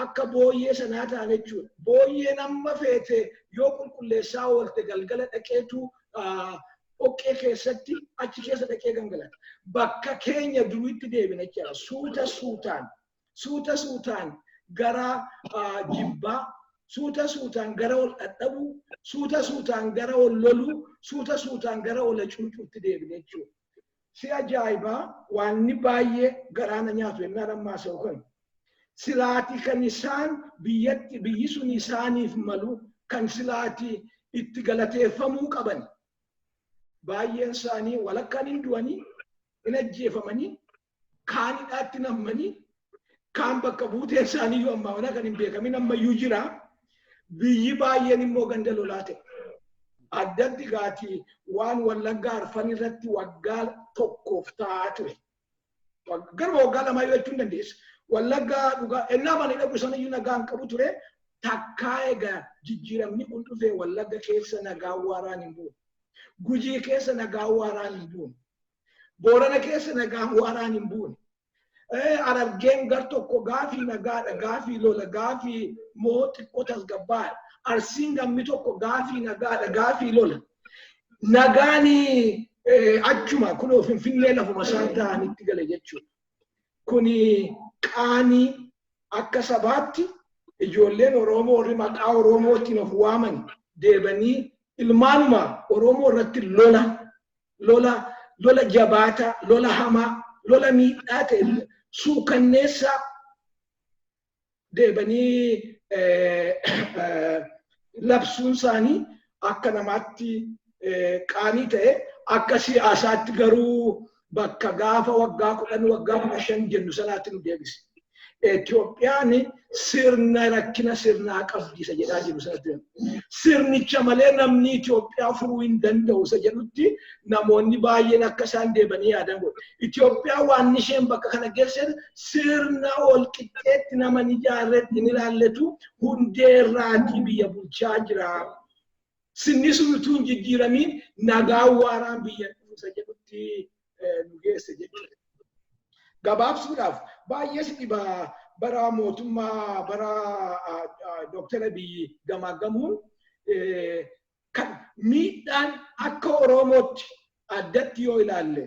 akka booyyee sanaa ta'an jechuudha. Booyyeen amma feete yoo qulqulleessaa oolte galgala dhaqeetu dhoqqee keessatti achi keessa dhaqee gangalata. Bakka keenya duriitti deebina jechuudha. Suuta suutaan, suuta suutaan gara jibbaa, suuta suutaan gara ol dhadhabuu, suuta suutaan gara ol loluu, suuta suutaan gara ol hacuucuutti deebina jechuudha. Si ajaa'ibaa, waanni baay'ee garaana nyaatu yennaan ammaa se'u kan. Silaati kan isaan biyyatti biyyi sun isaaniif malu, kan silaati itti galateeffamuu qaban. Baay'een isaanii walakkaan hin du'anii, hin ajjeefamanii, kaan hidhaatti nammanii, kaan bakka buuteen isaanii iyyuu ammaa kan hin beekamin ammayyuu jira. Biyyi baay'een immoo ganda lolaa ta'e. Addatti gaati waan Wallaggaa arfan irratti waggaa tokkoof taa'aa ture. Garuma waggaa 2 yoo jechuun dandeessa. Wallaggaa dhugaa ennaa mana dhaqu sanayyuu nagaa hin qabu ture. Takkaa egaa jijjiiramni kun dhufee Wallagga keessa nagaa waaraan hin buune. Gujii keessa nagaa waaraan hin buune. Boorana keessa nagaa waaraan hin buune. Harargeen gar tokko gaafii nagaadha, gaafii lola, gaafii moo xiqqoo tasgabbaadha. Arsiin gammi tokko gaafii nagaadha, gaafii lola. Nagaan achuma kunoo Finfinnee lafuma isaan ta'anitti gale jechuudha. Kuni qaanii akka sabaatti ijoolleen Oromoo warri maqaa Oromootiin of waaman deebanii ilmaanuma Oromoo irratti lola, lola, lola jabaataa, lola hamaa, lola miidhaa ta'e suukanneessaa deebanii labsuun isaanii akka namaatti qaanii ta'e, akka siyaasaatti garuu bakka gaafa waggaa 10, waggaa 15 jennu sanaatti nu deebise. Itoophiyaan sirna rakkina sirnaa qabdi isa jedhaa jiru sanatti. Sirnicha malee namni Itoophiyaa furuu hin danda'u isa jedhutti namoonni baay'een akka isaan deebanii yaadan godhe. Itoophiyaa waan isheen bakka kana geesse sirna ol qixxeetti nama ni ijaarretti ni ilaalletu hundeerraatii biyya bulchaa jira. Sinni sun utuu hin jijjiiramiin nagaan waaraan biyya dhufu isa jedhutti nu geesse jechuudha. Gabaabsuudhaaf, baay'ee si dhiba bara mootummaa bara Dooktar Abiyyi gamaaggamuun. Kan miidhaan akka Oromootti addatti yoo ilaalle,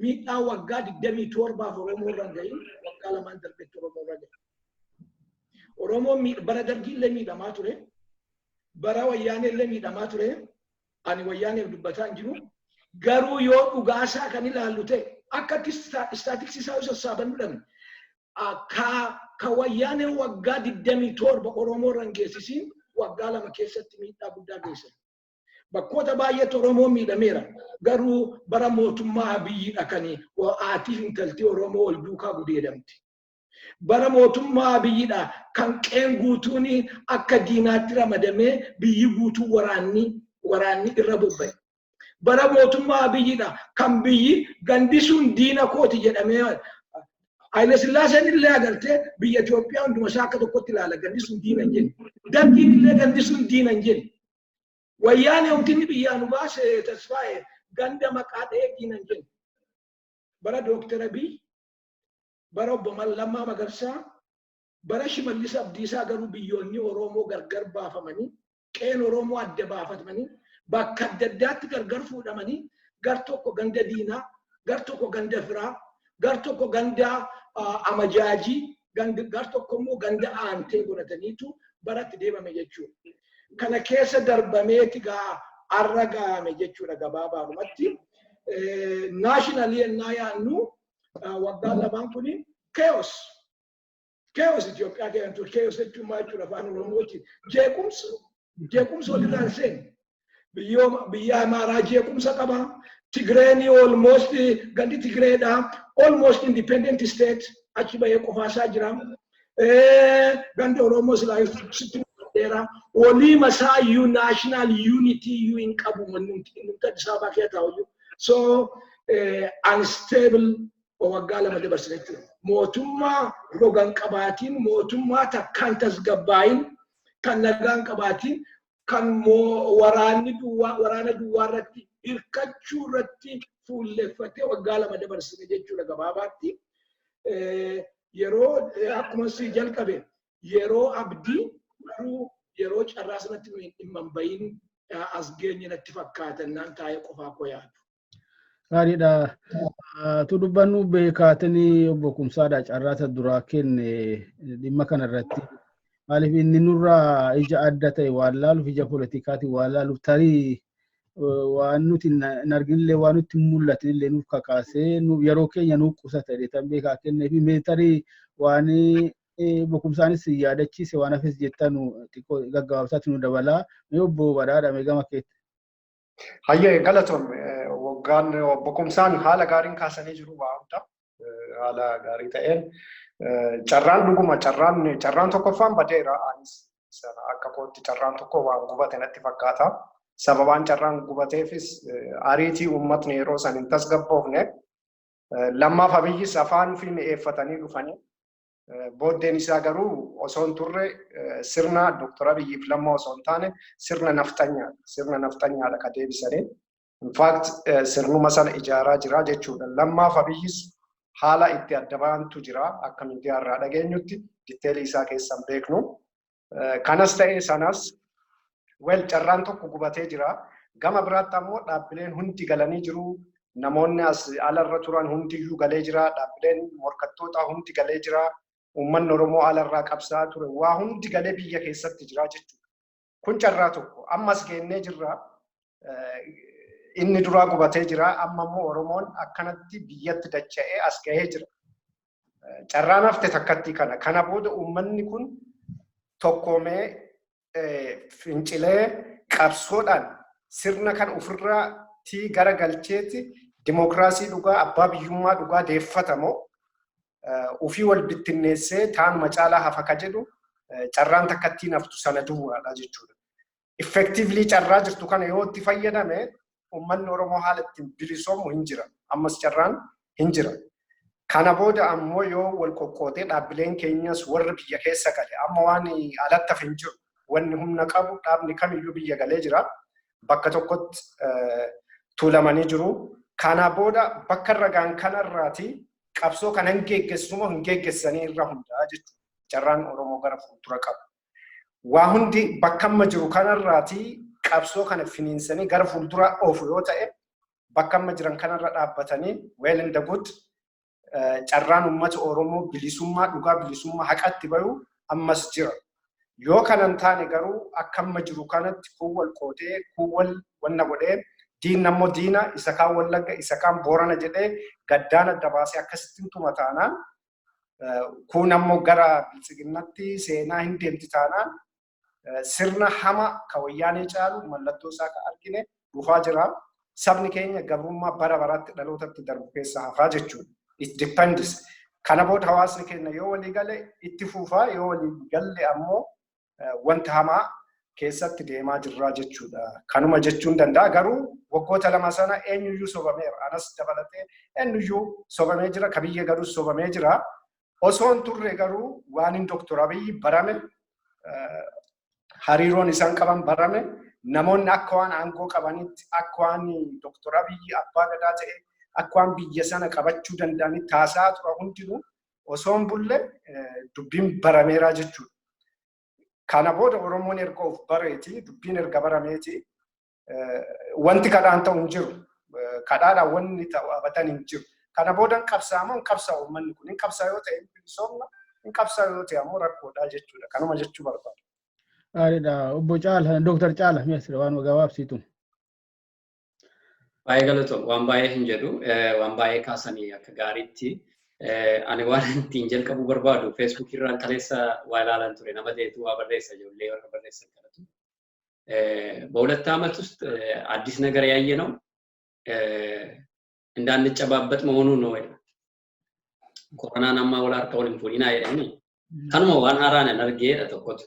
miidhaan waggaa 27f Oromoo irra gahin waggaa 2n darbetti Oromoo irra gahe. Oromoon bara Dargii illee miidhamaa ture. Bara Wayyaanee illee miidhamaa ture. Ani Wayyaaneef dubbataa hin jiru. Garuu yoo dhugaasaa kan ilaallu ta'e, akka statistics isaa yoo sassaaban dhabne, ka Wayyaaneen waggaa 27 Oromoo irra hin geessisiin waggaa 2 keessatti miidhaa guddaa geessan. Bakkoota baay'eetti Oromoon miidhameera. Garuu bara mootummaa Abiyyiidha kan haatiif intaltii Oromoo wal duukaa gudeedamti. Bara mootummaa Abiyyiidha kan qeen guutuun akka diinaatti ramadamee biyyi guutuu waraanni irra bobba'e. Bara mootummaa Abiyyiidha kan biyyi gandi sun diina kooti jedhamee. Haile Sillaaseen illee agartee biyya Itoophiyaa hunduma isaa akka tokkotti ilaala, gandi sun diina hin jenne. Dargiin illee gandi sun diina hin jenne. Wayyaanee wanti biyyaa nu baase, Tasfaa'e, ganda maqaa dha'ee diina hin jenne. Bara Dooktar Abiy, bara obbo Lammaa Magarsaa, bara Shimallis Abdiisaa garuu biyyoonni Oromoo gargar baafamanii, qeen Oromoo adda baafatamanii, bakka adda addaatti gargar fuudhamanii, gar tokko ganda diinaa, gar tokko ganda firaa, gar tokko ganda amajaajii, gar tokko immoo ganda aantee godhataniitu baratti deemame jechuudha. Kana keessa darbameeti gaa arra gaame jechuudha gabaabaadhumatti. Nationally ennaa yaannu, waggaa 2n kuni chaos. Chaos Itoophiyaa keessa ture. Chaos jechuun maal jechuudha afaan Oromooti? Jeequmsa. Jeequmsa walirraa hin seenne. Biyya Amaaraa jeequmsa qaba. Tigreen almost, gandi Tigreedha. Almost independent state achi bahee qofaasaa jira. Gandi Oromoo silaa sitti dheeraa. Walii masaa iyyuu national unity iyyuu hin qabu manni Addis Ababaa keessa taa'u iyyuu. So unstable waggaa 2 dabarsine jechuudha. Mootummaa rogan qabaatiin, mootummaa takkaan tasgabbaayin, kan nagaan qabaatiin, kan waraanni duwwaa waraana duwwaa irratti hirkachuu irratti fuulleffatee waggaa 2 dabarsine jechuudha gabaabaatti. Yeroo akkuma si jalqabe, yeroo abdii garuu yeroo carraa sanatti dhimma hin bahin as geenye natti fakkaatan naan taa'ee qofaa koo yaadu. Gaariidha. Tu dubbannu beekaatanii obbo Kumsaadha carraa duraa kenne dhimma kanarratti. Maaliif inni nurraa ija adda ta'e waan laaluuf, ija politikaatiin waan laaluuf, tarii waan nuti hin arginillee, waan nutti hin mul'atinillee nuuf kakaasee yeroo keenya nuuf qusata jedhee beekaa kennee fi mee tarii waan obbo Kumsaanis yaadachiise waan hafes jettanu xiqqoo gaggabaabsaatti nu dabalaa. Mee obbo Badhaadha, mee gama keetti. Hayyee, galatoom. Waggaan obbo Kumsaan haala gaariin kaasanii jiru waa hunda haala gaarii ta'een. Carraan dhuguma carraan tokkoffaan badeera. Anis sana akka kootti carraan tokko waan gubate natti fakkaata. Sababaan carraan gubateefis ariitii uummatni yeroo san hin tasgabboofne. Lammaaf Abiyyis afaan fi mi'eeffatanii dhufanii. Booddeen isaa garuu osoo hin turre sirna Dooktar Abiyyiif Lammaa osoo hin taane sirna nafxanyaadha. Sirna nafxanyaadha ka deebisanii. In fact, sirnuma sana ijaaraa jira jechuudha. Lammaaf Abiyyis haala itti adda bahantu jira akka miidiyaa irraa dhageenyutti, detailii isaa keessan beeknu. Kanas ta'ee sanas, well, carraan tokko gubatee jira. Gama biraatti ammoo dhaabbileen hundi galanii jiru. Namoonni as alarra turan hundiyyuu galee jira. Dhaabbileen morkattootaa hundi galee jira. Uummanni Oromoo alarraa qabsaa'aa ture. Waa hundi galee biyya keessatti jira jechuudha. Kun carraa tokko. Ammas geennee jirra. Inni duraa gubatee jira. Amma immoo Oromoon akkanatti biyyatti dacha'ee as gahee jira. Carraan hafte takkatti kana. Kana booda uummanni kun tokkoomee fincilee qabsoodhaan sirna kan ofirratti gara galcheeti dimokiraasii dhugaa, abbaa biyyummaa dhugaa deeffatamoo ofii wal bittinneessee taanuma caalaa hafa ka jedhu, carraan takkattiin haftu sana duwwaadha jechuudha. Effectively, carraa jirtu kana yoo itti fayyadame uummanni Oromoo haala ittiin bilisoomu hin jira. Ammas carraan hin jira. Kana booda ammoo yoo wal qoqqootee dhaabbileen keenyas warri biyya keessa gale, amma waan alatti hafe hin jiru. Wanni humna qabu dhaabni kamiyyuu biyya galee jira. Bakka tokkotti tuulamanii jiru. Kana booda bakka irra gaan kanarraati qabsoo kana hin geggeessu moo hin geggeessanii irra hundaa'a jechuudha. Carraan Oromoo gara fuuldura qabu. Waa hundi bakka amma jiru kanarraati qabsoo kana finiinsanii gara fuuldura oofu yoo ta'e, bakka amma jiran kanarra dhaabbatanii, well and good, carraan uummata Oromoo bilisummaa dhugaa, bilisummaa haqatti bayu ammas jira. Yoo kanan taane garuu akka amma jiru kanatti kun wal qoodee, kun wal wanna godhee, diinna immoo diina isa kaan Wallagga, isa kaan Boorana jedhee gaddaan adda baasee akkasitti tuma taanaan, kun ammoo gara biltsiginnatti seenaa hin deemti taanaan, sirna hama ka Wayyaanee caalu mallattoo isaa ka argine dhufaa jira. Sabni keenya gabrummaa bara baraatti dhalootatti darbu keessa hafaa jechuudha. It depends. Kana booda hawaasni keenya yoo walii gale itti fufaa, yoo walii galle ammoo wanta hamaa keessatti deemaa jirraa jechuudha. Kanuma jechuun danda'a, garuu waggoota 2 sana eenyuyyuu sobameera. Anas dabalatee eenyuyyuu sobamee jira. Ka biyya galus sobamee jira. Osoo hin turre garuu waan hin Dooktor Abiyyi barame, hariiroon isaan qaban barame, namoonni akka waan aangoo qabanitti, akka waan Dooktor Abiyyi abbaa gadaa ta'e, akka waan biyya sana qabachuu danda'anitti haasa'aa tura hundinuu osoo hin bulle dubbiin barameeraa jechuudha. Kana booda Oromoon erga of bareeti, dubbiin erga barameeti, wanti kadhaan ta'u hin jiru. Kadhaadhaan wanni ta'u abadan hin jiru. Kana booda hin qabsaa'amoo hin qabsaa'u uummanni kun? Hin qabsaa yoo ta'e bilisoomna, hin qabsaa'u yoo ta'e ammoo rakkoodha jechuudha. Kanuma jechuu barbaada. Gaariidha. Obbo Caala, Dooktar Caala, mi'a waan gabaabsitu. Baay'ee galatoom. Waan baay'ee hin jedhu, waan baay'ee kaasanii akka gaariitti. Ani waan ittiin jalqabuu barbaadu, Feesbuuk irraan kaleessa waa ilaalan ture, nama ta'etu waa barreessa, ijoollee warra barreessan kanatu. በሁለት ዓመት ውስጥ አዲስ ነገር ያየ ነው እንዳንጨባበጥ መሆኑ ነው። Koronaan amma wal harka wal hin fuudhinaa jedhanii kanuma waan haaraan hin argeedha tokkotu.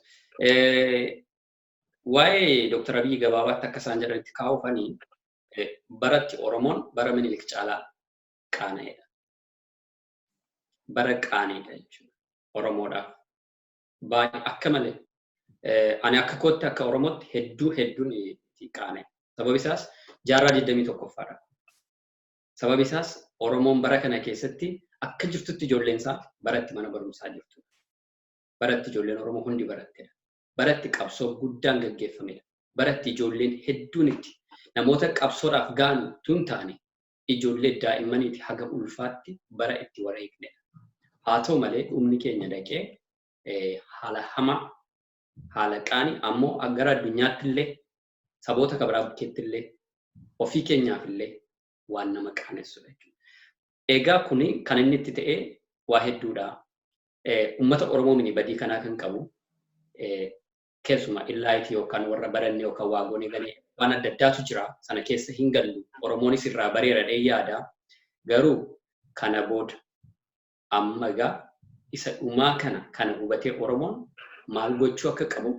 Waa'ee Dooktar Abiyyi gabaabaatti akka isaan jedhanitti kaa'uufanii, baratti Oromoon bara Minilik caalaa qaana'edha. Bara qaaniidha jechuudha Oromoodhaaf. Baay'ee akka malee ani akka kootti, akka Oromootti hedduu hedduun itti qaana'e. Sababi isaas jaarraa 21ffaadha. Sababi isaas Oromoon bara kana keessatti Akka jirtutti ijoolleen isaa baratti mana barumsaa jirtudha. Baratti ijoolleen Oromoo hundi barattedha. Baratti qabsoo guddaan gaggeeffamedha. Baratti ijoolleen hedduun itti namoota qabsoodhaaf ga'an tun taane ijoollee daa'immaniiti haga ulfaatti bara itti wareegnedha. Haa ta'u malee dhumni keenya dhaqee haala hamaa, haala qaanii, ammoo gara addunyaatti illee, saboota kabiraa bukkeetti illee, ofii keenyaaf illee waan nama qaanessudha jechuudha. Egaa kuni kan inni itti ta'e waa hedduudha. Uummata Oromoo mini badii kanaa kan qabu, keessumaa illaayitii yookaan warra baranne yookaan waa goonee galee waan adda addaatu jira, sana keessa hin gallu. Oromoonis irraa bareera dhee yaada. Garuu kana booda amma egaa isa dhumaa kana hubatee Oromoon maal gochuu akka qabu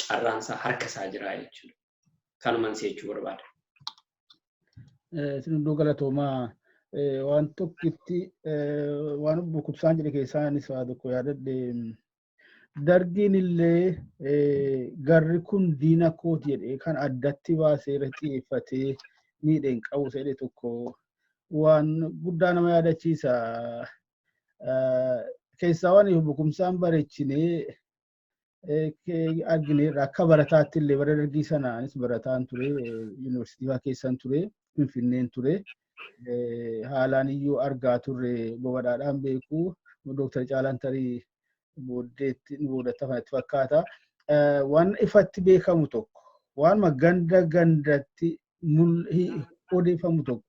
carraansaa harka isaa jira jechuudha. Kanuman si jechuu barbaada. Isin hunduu galatoomaa. Waan tokkitti waan obbo Kubsaan jedhe keessaa anis waa tokko yaadadhe. Dargiin illee garri kun diina kooti jedhee kan addatti baasee irra xiyyeeffatee miidhe hin qabu jedhe tokko waan guddaa nama yaadachiisa. Keessaa waan obbo Kumsaan bareechinee argineerra, akka barataatti illee bara dargii sana anis barataan ture, yuunivarsiitii keessan ture, Finfinneen ture. Haalaan iyyuu argaa turre, bobadhaadhaan beeku. Dooktar Caalaan tarii booddeetti boodatti kanatti fakkaata. Waan ifatti beekamu tokko, waan ganda gandatti odeeffamu tokko,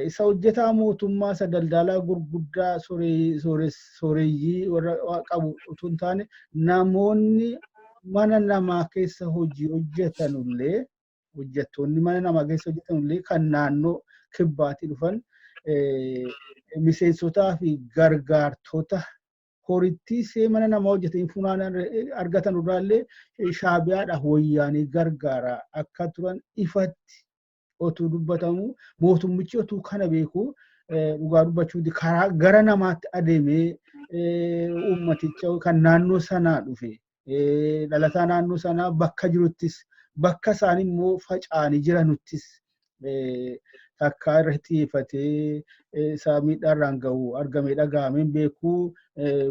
isa hojjetaa mootummaa, isa daldalaa gurguddaa sooreyyii warra qabu utuu hin taane, namoonni mana namaa keessa hojii hojjetanullee, hojjettoonni mana namaa keessa hojjetanullee kan naannoo kibbaatii dhufan miseensotaa fi gargaartota horittii see mana namaa hojjetanii funaanan argatan irraallee shaabiyaadhaaf wayyaanii gargaara akka turan ifatti otuu dubbatamu, mootummichi otuu kana beeku, dhugaa dubbachuuti karaa gara namaatti adeemee uummaticha kan naannoo sanaa dhufe, dhalataa naannoo sanaa bakka jiruttis, bakka isaan immoo faca'anii jiranuttis takkaa irra xiyyeeffatee isaa miidhaarraan gahu argamee dhaga'amee beeku.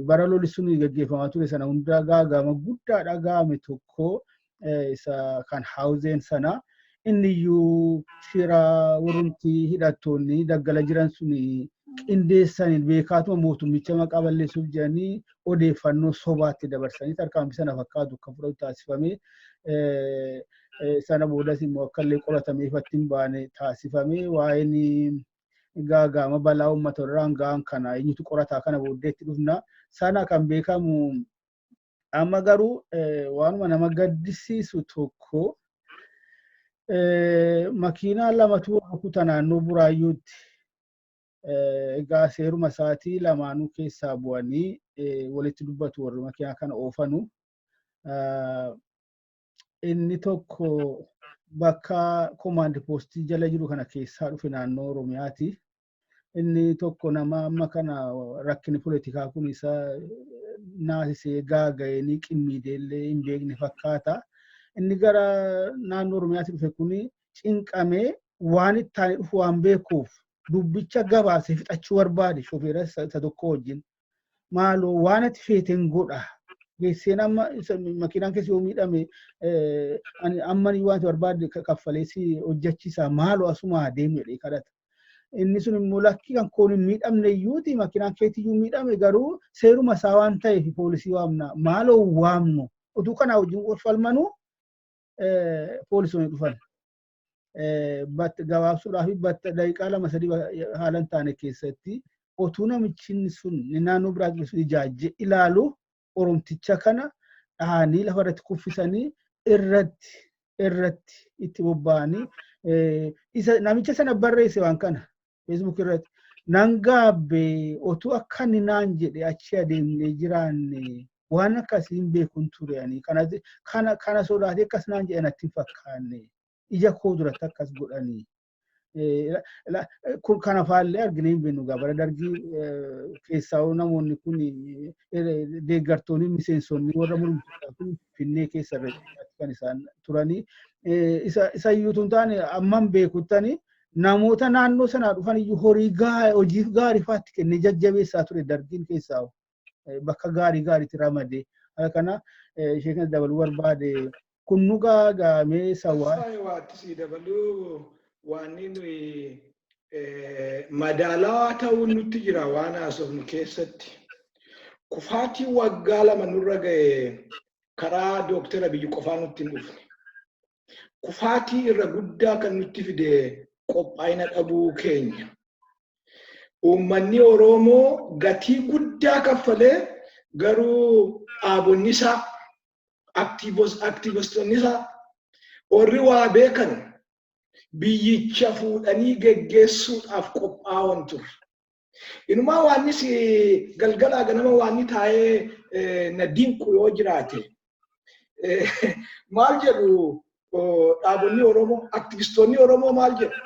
Bara lolli sun gaggeeffamaa ture sana hunda gaagama guddaa dhaga'ame tokko isa kan Haawuzeen sana, inni iyyuu shira warrumti hidhattoonni daggala jiran sun qindeessaniin beekaatuma mootummicha maqaa balleessuuf jedhanii odeeffannoo sobaatti dabarsanii tarkaanfii sana fakkaatu akka fudhatu taasifame. Sana boodas immoo akka illee qoratamee ifatti hin baane taasifame. Waa'een gaagama balaa uummata irraan ga'an kana eenyutu qorataa? Kana booddeetti dhufna. Sana kan beekamu amma garuu waanuma nama gaddisiisu tokko, makiinaa lamatu rukuta naannoo Buraayyuutti. Egaa seeruma isaatii lamaanuu keessaa bu'anii walitti dubbatu warri makiinaa kana oofanu. Inni tokko bakka komaandi poostii jala jiru kana keessaa dhufe, naannoo Oromiyaati. Inni tokko nama amma kana rakkinni poolitikaa kun isa naasisee gaaga'ee qimmiideellee hin beekne fakkaata. Inni gara naannoo Oromiyaatti dhufe kun cinqamee waan itti aanee dhufu waan beekuuf dubbicha gabaasee fixachuu barbaade shofeera isa tokko wajjin. "Maaloo, waan ati feeten godha. Geesseen amma makiinaan keessa yoo miidhame amma waan ati barbaadde kaffalee si hojjechiisa, maaloo asuma adeemu" jedhee kadhata. Inni sun immoo, "Lakkii, kan koon hin miidhamne iyyuuti, makiinaan keetiyyuu miidhame, garuu seeruma isaa waan ta'eef poolisii waamna, maaloo waamnu." Utuu kanaa wajjin wal falmanuu poolisoonni dhufan. Gabaabsuudhaaf, daqiiqaa 2-3 haala hin taane keessatti otuu namichi sun naannoo biraa sun ijaajjee ilaalu Oromticha kana dhahanii lafa irratti kuffisanii irratti itti bobba'anii, isa namicha sana barreesse waan kana Facebook irratti, "Nan gaabbee, otuu akka inni naan jedhe achi adeemnee jiraanne waan akkasii hin beekun ture, ani kana sodaatee akkas naan jedhe natti hin fakkaanne, ija koo duratti akkas godhanii." Kun kana faallee arginee hin beeknu. Bara dargii keessaa namoonni kun deeggartoonni, miseensonni warra mormitootaa kun Finfinnee keessa irra kan isaan turanii. Isa iyyuu tun taane amman beekuttani Namoota naannoo sanaa dhufan iyyuu horii hojiif gaarii faatti kennee jajjabeessaa ture Dargiin keessaa bakka gaarii gaariitti ramadee. Haala kana ishee kana dabaluu barbaade. Kun nu gaagaamee sawwaa. Waatti si dabaluu, waan nuyi madaalawaa ta'uun nutti jira waan haasofnu keessatti. Kufaatii waggaa 2 nurra ga'e karaa Dooktara Abiyyi qofaa nutti hin dhufne. Kufaatii irra guddaa kan nutti fide qophaa'ina dhabuu keenya. Uummanni Oromoo gatii guddaa kaffalee, garuu dhaabonni isaa, aktiivistoonni isaa, warri waa beekan biyyicha fuudhanii geggeessuudhaaf qophaa'an turre. Inumaa waannis galgalaa ganama waanni taa'ee na dinqu yoo jiraate, maal jedhu dhaabonni Oromoo, aktivistoonni Oromoo maal jedhu?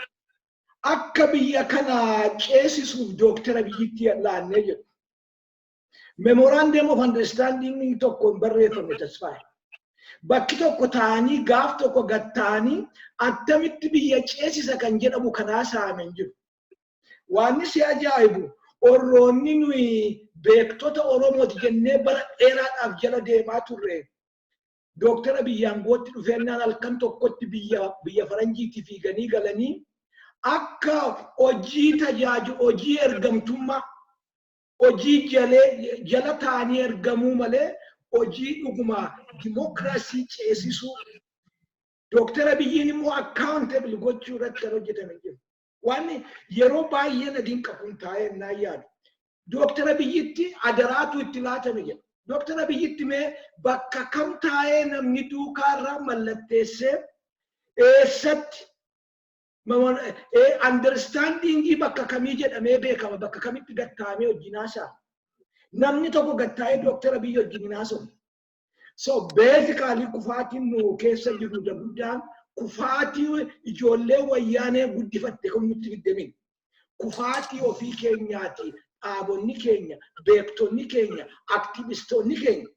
Akka biyya kana ceesisuuf Dooktara Abiyyitti laannee jedhu. Memorandum of understanding tokko hin barreeffamne, Tasfaayee. Bakki tokko ta'anii gaaf tokko gad ta'anii attamitti biyya ceesisa kan jedhamu kanaa saame hin jiru. Waan si ajaa'ibu, orroonni nuyi beektota Oromooti jennee bara dheeraadhaaf jala deemaa turre, Dooktara biyyaan gootti dhufeennaan halkan tokkotti biyya faranjiitti fiiganii galanii akka hojii tajaajilu, hojii ergamtummaa, hojii jalee jala ta'anii ergamuu malee hojii dhuguma dimokiraasii ceesisuu, Dooktara Abiyyiin immoo accountable gochuu irratti kan hojjetame jiru. Waan yeroo baay'ee na dinqa kun taa'ee naan yaadu. Dooktara Abiyyitti adaraatu itti laatame jedha. Dooktara Abiyyitti mee bakka kam taa'ee namni duukaa irraa mallatteessee, eessatti understandingii bakka kamii jedhamee beekama, bakka kamitti gattaamee wajjin haasa'a? Namni tokko gattaa'ee Dooktara Abiyyi wajjin hin haasa'u. So basically kufaatiin nu keessa jiru guddaan kufaatii ijoollee Wayyaanee guddifatte kan nutti fiddemin. Kufaatii ofii keenyaati. Dhaabonni keenya, beektonni keenya, aktivistoonni keenya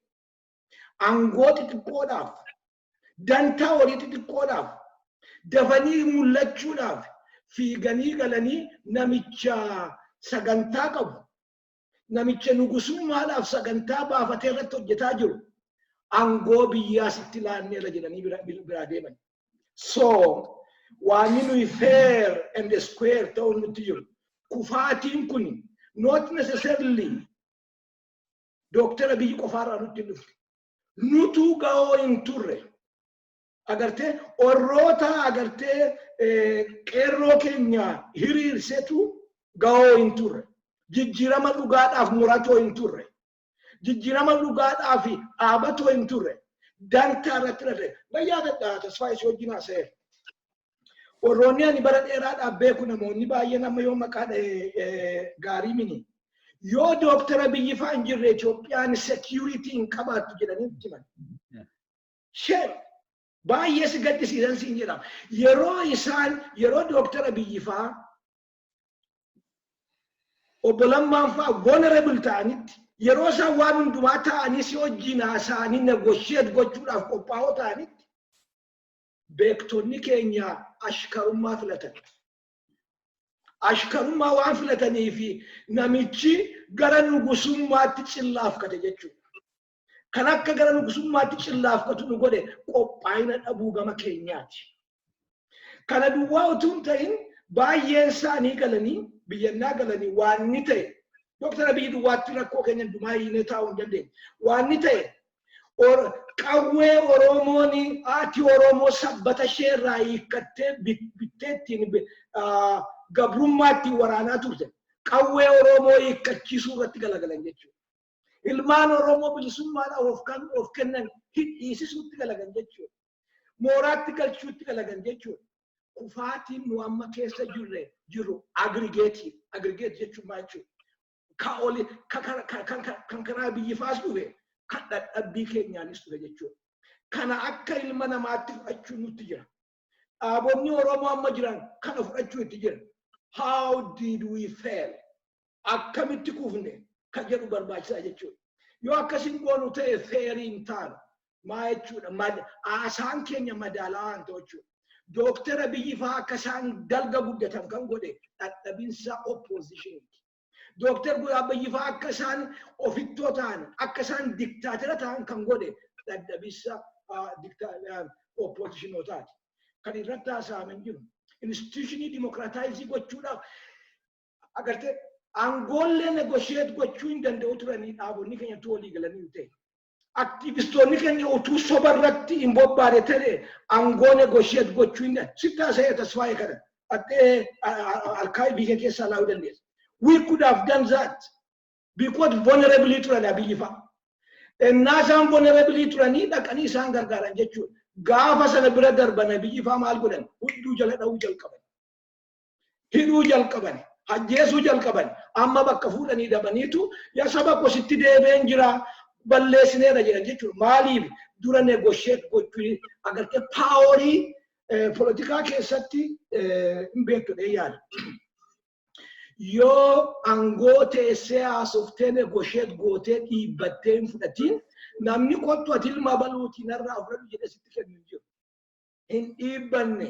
aangoo xixiqqoodhaaf, dantaa horii xixiqqoodhaaf, dafanii mul'achuudhaaf fiiganii galanii namicha sagantaa qabu, namicha nugusummaadhaaf sagantaa baafatee irratti hojjetaa jiru, aangoo biyyaa sitti laanneerra jedhanii biraa deeman. So waan nuyi fair and square ta'uun nutti jiru. Kufaatiin kun not necessarily Dooktara Abiyyi qofaarraa nutti hin dhufne. Nutuu ga'oo hin turre. Agartee, orroota agartee qeerroo keenya hiriirsetu ga'oo hin turre. Jijjiirama dhugaadhaaf muratoo hin turre. Jijjiirama dhugaadhaaf dhaabatoo hin turre. Dantaa irratti rarra'e. Bayyaa Tasfaa isii wajjin haasa'eera. Warroonni ani bara dheeraadhaaf beeku, namoonni baay'een amma yoo maqaa gaarii mini. Yoo Dooktara Abiyyi fa'aa hin jirre Itoophiyaan security hin qabaattu jedhanii itti himan. Shame, baay'ee si gaddisiisan siin jedhama. Yeroo isaan, yeroo Dooktara Abiyyi fa'aa, obbo Lammaan fa'aa vulnerable ta'anitti, yeroo isaan waan hundumaa ta'anii si wajjin haasa'anii negotiate gochuudhaaf qophaa'oo ta'anitti, beektonni keenya ashkarummaa filatan. Ashkarummaa waan filatanii fi namichi gara nugusummaatti cillaafkate jechuudha. Kan akka gara nugusummaatti cillaafkatu nu godhe qophaa'ina dhabuu gama keenyaati. Kana duwwaa utuu hin ta'in, baay'een isaanii galanii biyyannaa galanii waan ni ta'e, Dooktar Abiyyi duwwaatti rakkoo keenya hundumaa hiinee taa'uu hin dandeenye. Waan ni ta'e, qawwee Oromoon, haati Oromoo sabbata ishee irraa hiikkattee bittee ittiin gabrummaa ittiin waraanaa turte, qawwee Oromoo hiikkachiisuu irratti galagalan jechuudha. Ilmaan Oromoo bilisummaadhaaf of kennan hidhiisisuutti galagan jechuudha. Mooraatti galchuutti galagan jechuudha. Kufaatiin nu amma keessa jirre jiru aggregate. Aggregate jechuun maal jechuudha? Ka oli kan karaa biyyi faas dhufe, kan dadhabbii keenyaanis dhufe jechuudha. Kana akka ilma namaatti fudhachuu nutti jira. Dhaabonni Oromoo amma jiran kana fudhachuu itti jira. How did we fail? Akkamitti kufne kan jedhu barbaachisaa jechuudha. Yoo akkasiin goonu ta'e fair hin taanu. Maa jechuudha? Haasaan keenya madaalawaa hin ta'u jechuudha. Dooktar Abiyyi fa'aa akka isaan dalga guddatan kan godhe dadhabinsa oppositioniiti. Dooktar Abiyyi fa'aa akka isaan ofittoo ta'an, akka isaan diktaatira ta'an kan godhe dadhabinsa oppositionootaati. Kan irratti haasa'aman jiru. Institutionii democratize gochuudhaaf agartee aangoollee negotiate gochuu hin danda'u turanii dhaabonni keenyatti walii galanii ta'e. Aktiivistoonni keenya utuu soba irratti hin bobbaane ta'e aangoo negotiate gochuu hin danda'u. Sitti haasa'ee Tasfaayee kana dhaqee harkaa biyya keessaa laa'uu dandeessa. We could have done that because vulnerability turan Abiyyi fa'a. Ennaa isaan vulnerability turanii dhaqanii isaan gargaaran jechuudha. Gaafa sana bira darban Abiyyi fa'a maal godhan? Hudduu jala dha'uu jalqaban. Hidhuu jalqaban. Ajjeesuu jalqaban. Amma bakka fuudhanii dhabaniitu yaa saba kositti deebi'een jira balleessineera jedhan jechuudha. Maaliif dura negotiate gochuu agartee powerii poolitikaa keessatti hin beektu yaada. Yoo aangoo teessee haasoftee negotiate gootee dhiibbattee hin fudhatiin, namni kottu ati ilma baluutii narraa fudhadhu jedhee sitti kennu hin jiru. Hin dhiibbanne,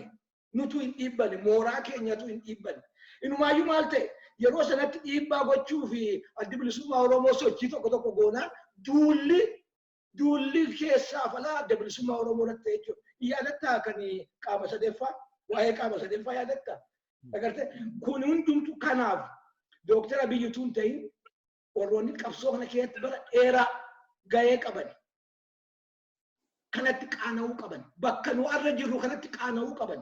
nutu hin dhiibbanne, mooraa keenyatu hin dhiibbanne. Inumaayyuu maal ta'e, yeroo sanatti dhiibbaa gochuu fi Addi Bilisummaa Oromoo sochii tokko tokko goonaa duulli keessaa falaa Adda Bilisummaa Oromoo irratti ta'e jechuudha. Yaadattaa kan qaama sadeeffaa, waa'ee qaama sadeeffaa yaadattaa? Agartee, kun hundumtu kanaaf Dooktar Abiyyi utuu hin ta'in warroonni qabsoo kana keessatti bara dheeraa gahee qaban kanatti qaana'uu qaban, bakka nu arra jirru kanatti qaana'uu qaban.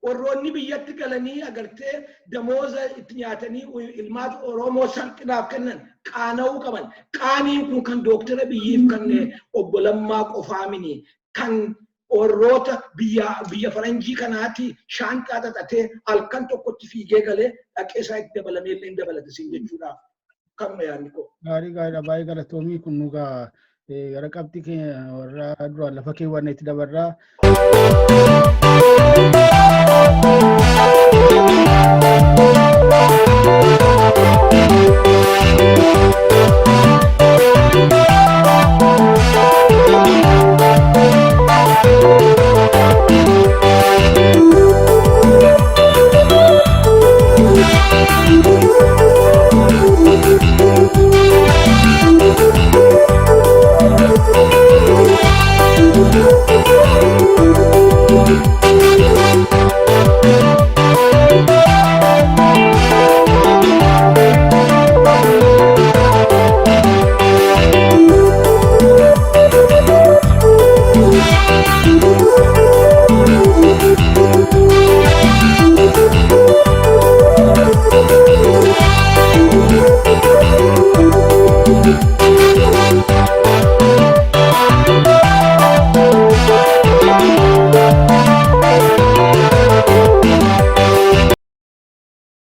Warroonni biyyatti galanii agartee damooza itti nyaatanii ilmaata Oromoo salphinaaf kennan qaana'uu qaban. Qaaniin kun kan Dooktar Abiyyiif kan obbo Lammaa qofaa mini, kan warroota biyya faranjii kanaatti shaanxaa xaxatee halkan tokkotti fiigee galee dhaqee isaa itti dabalamee illee hin dabalate siin jechuudhaaf kan yaadni koo. Gaarii gaariidha, baay'ee galatoomii. Kun nugaa gara qabxii keenya warra duraan lafa keewwanne itti dabarraa.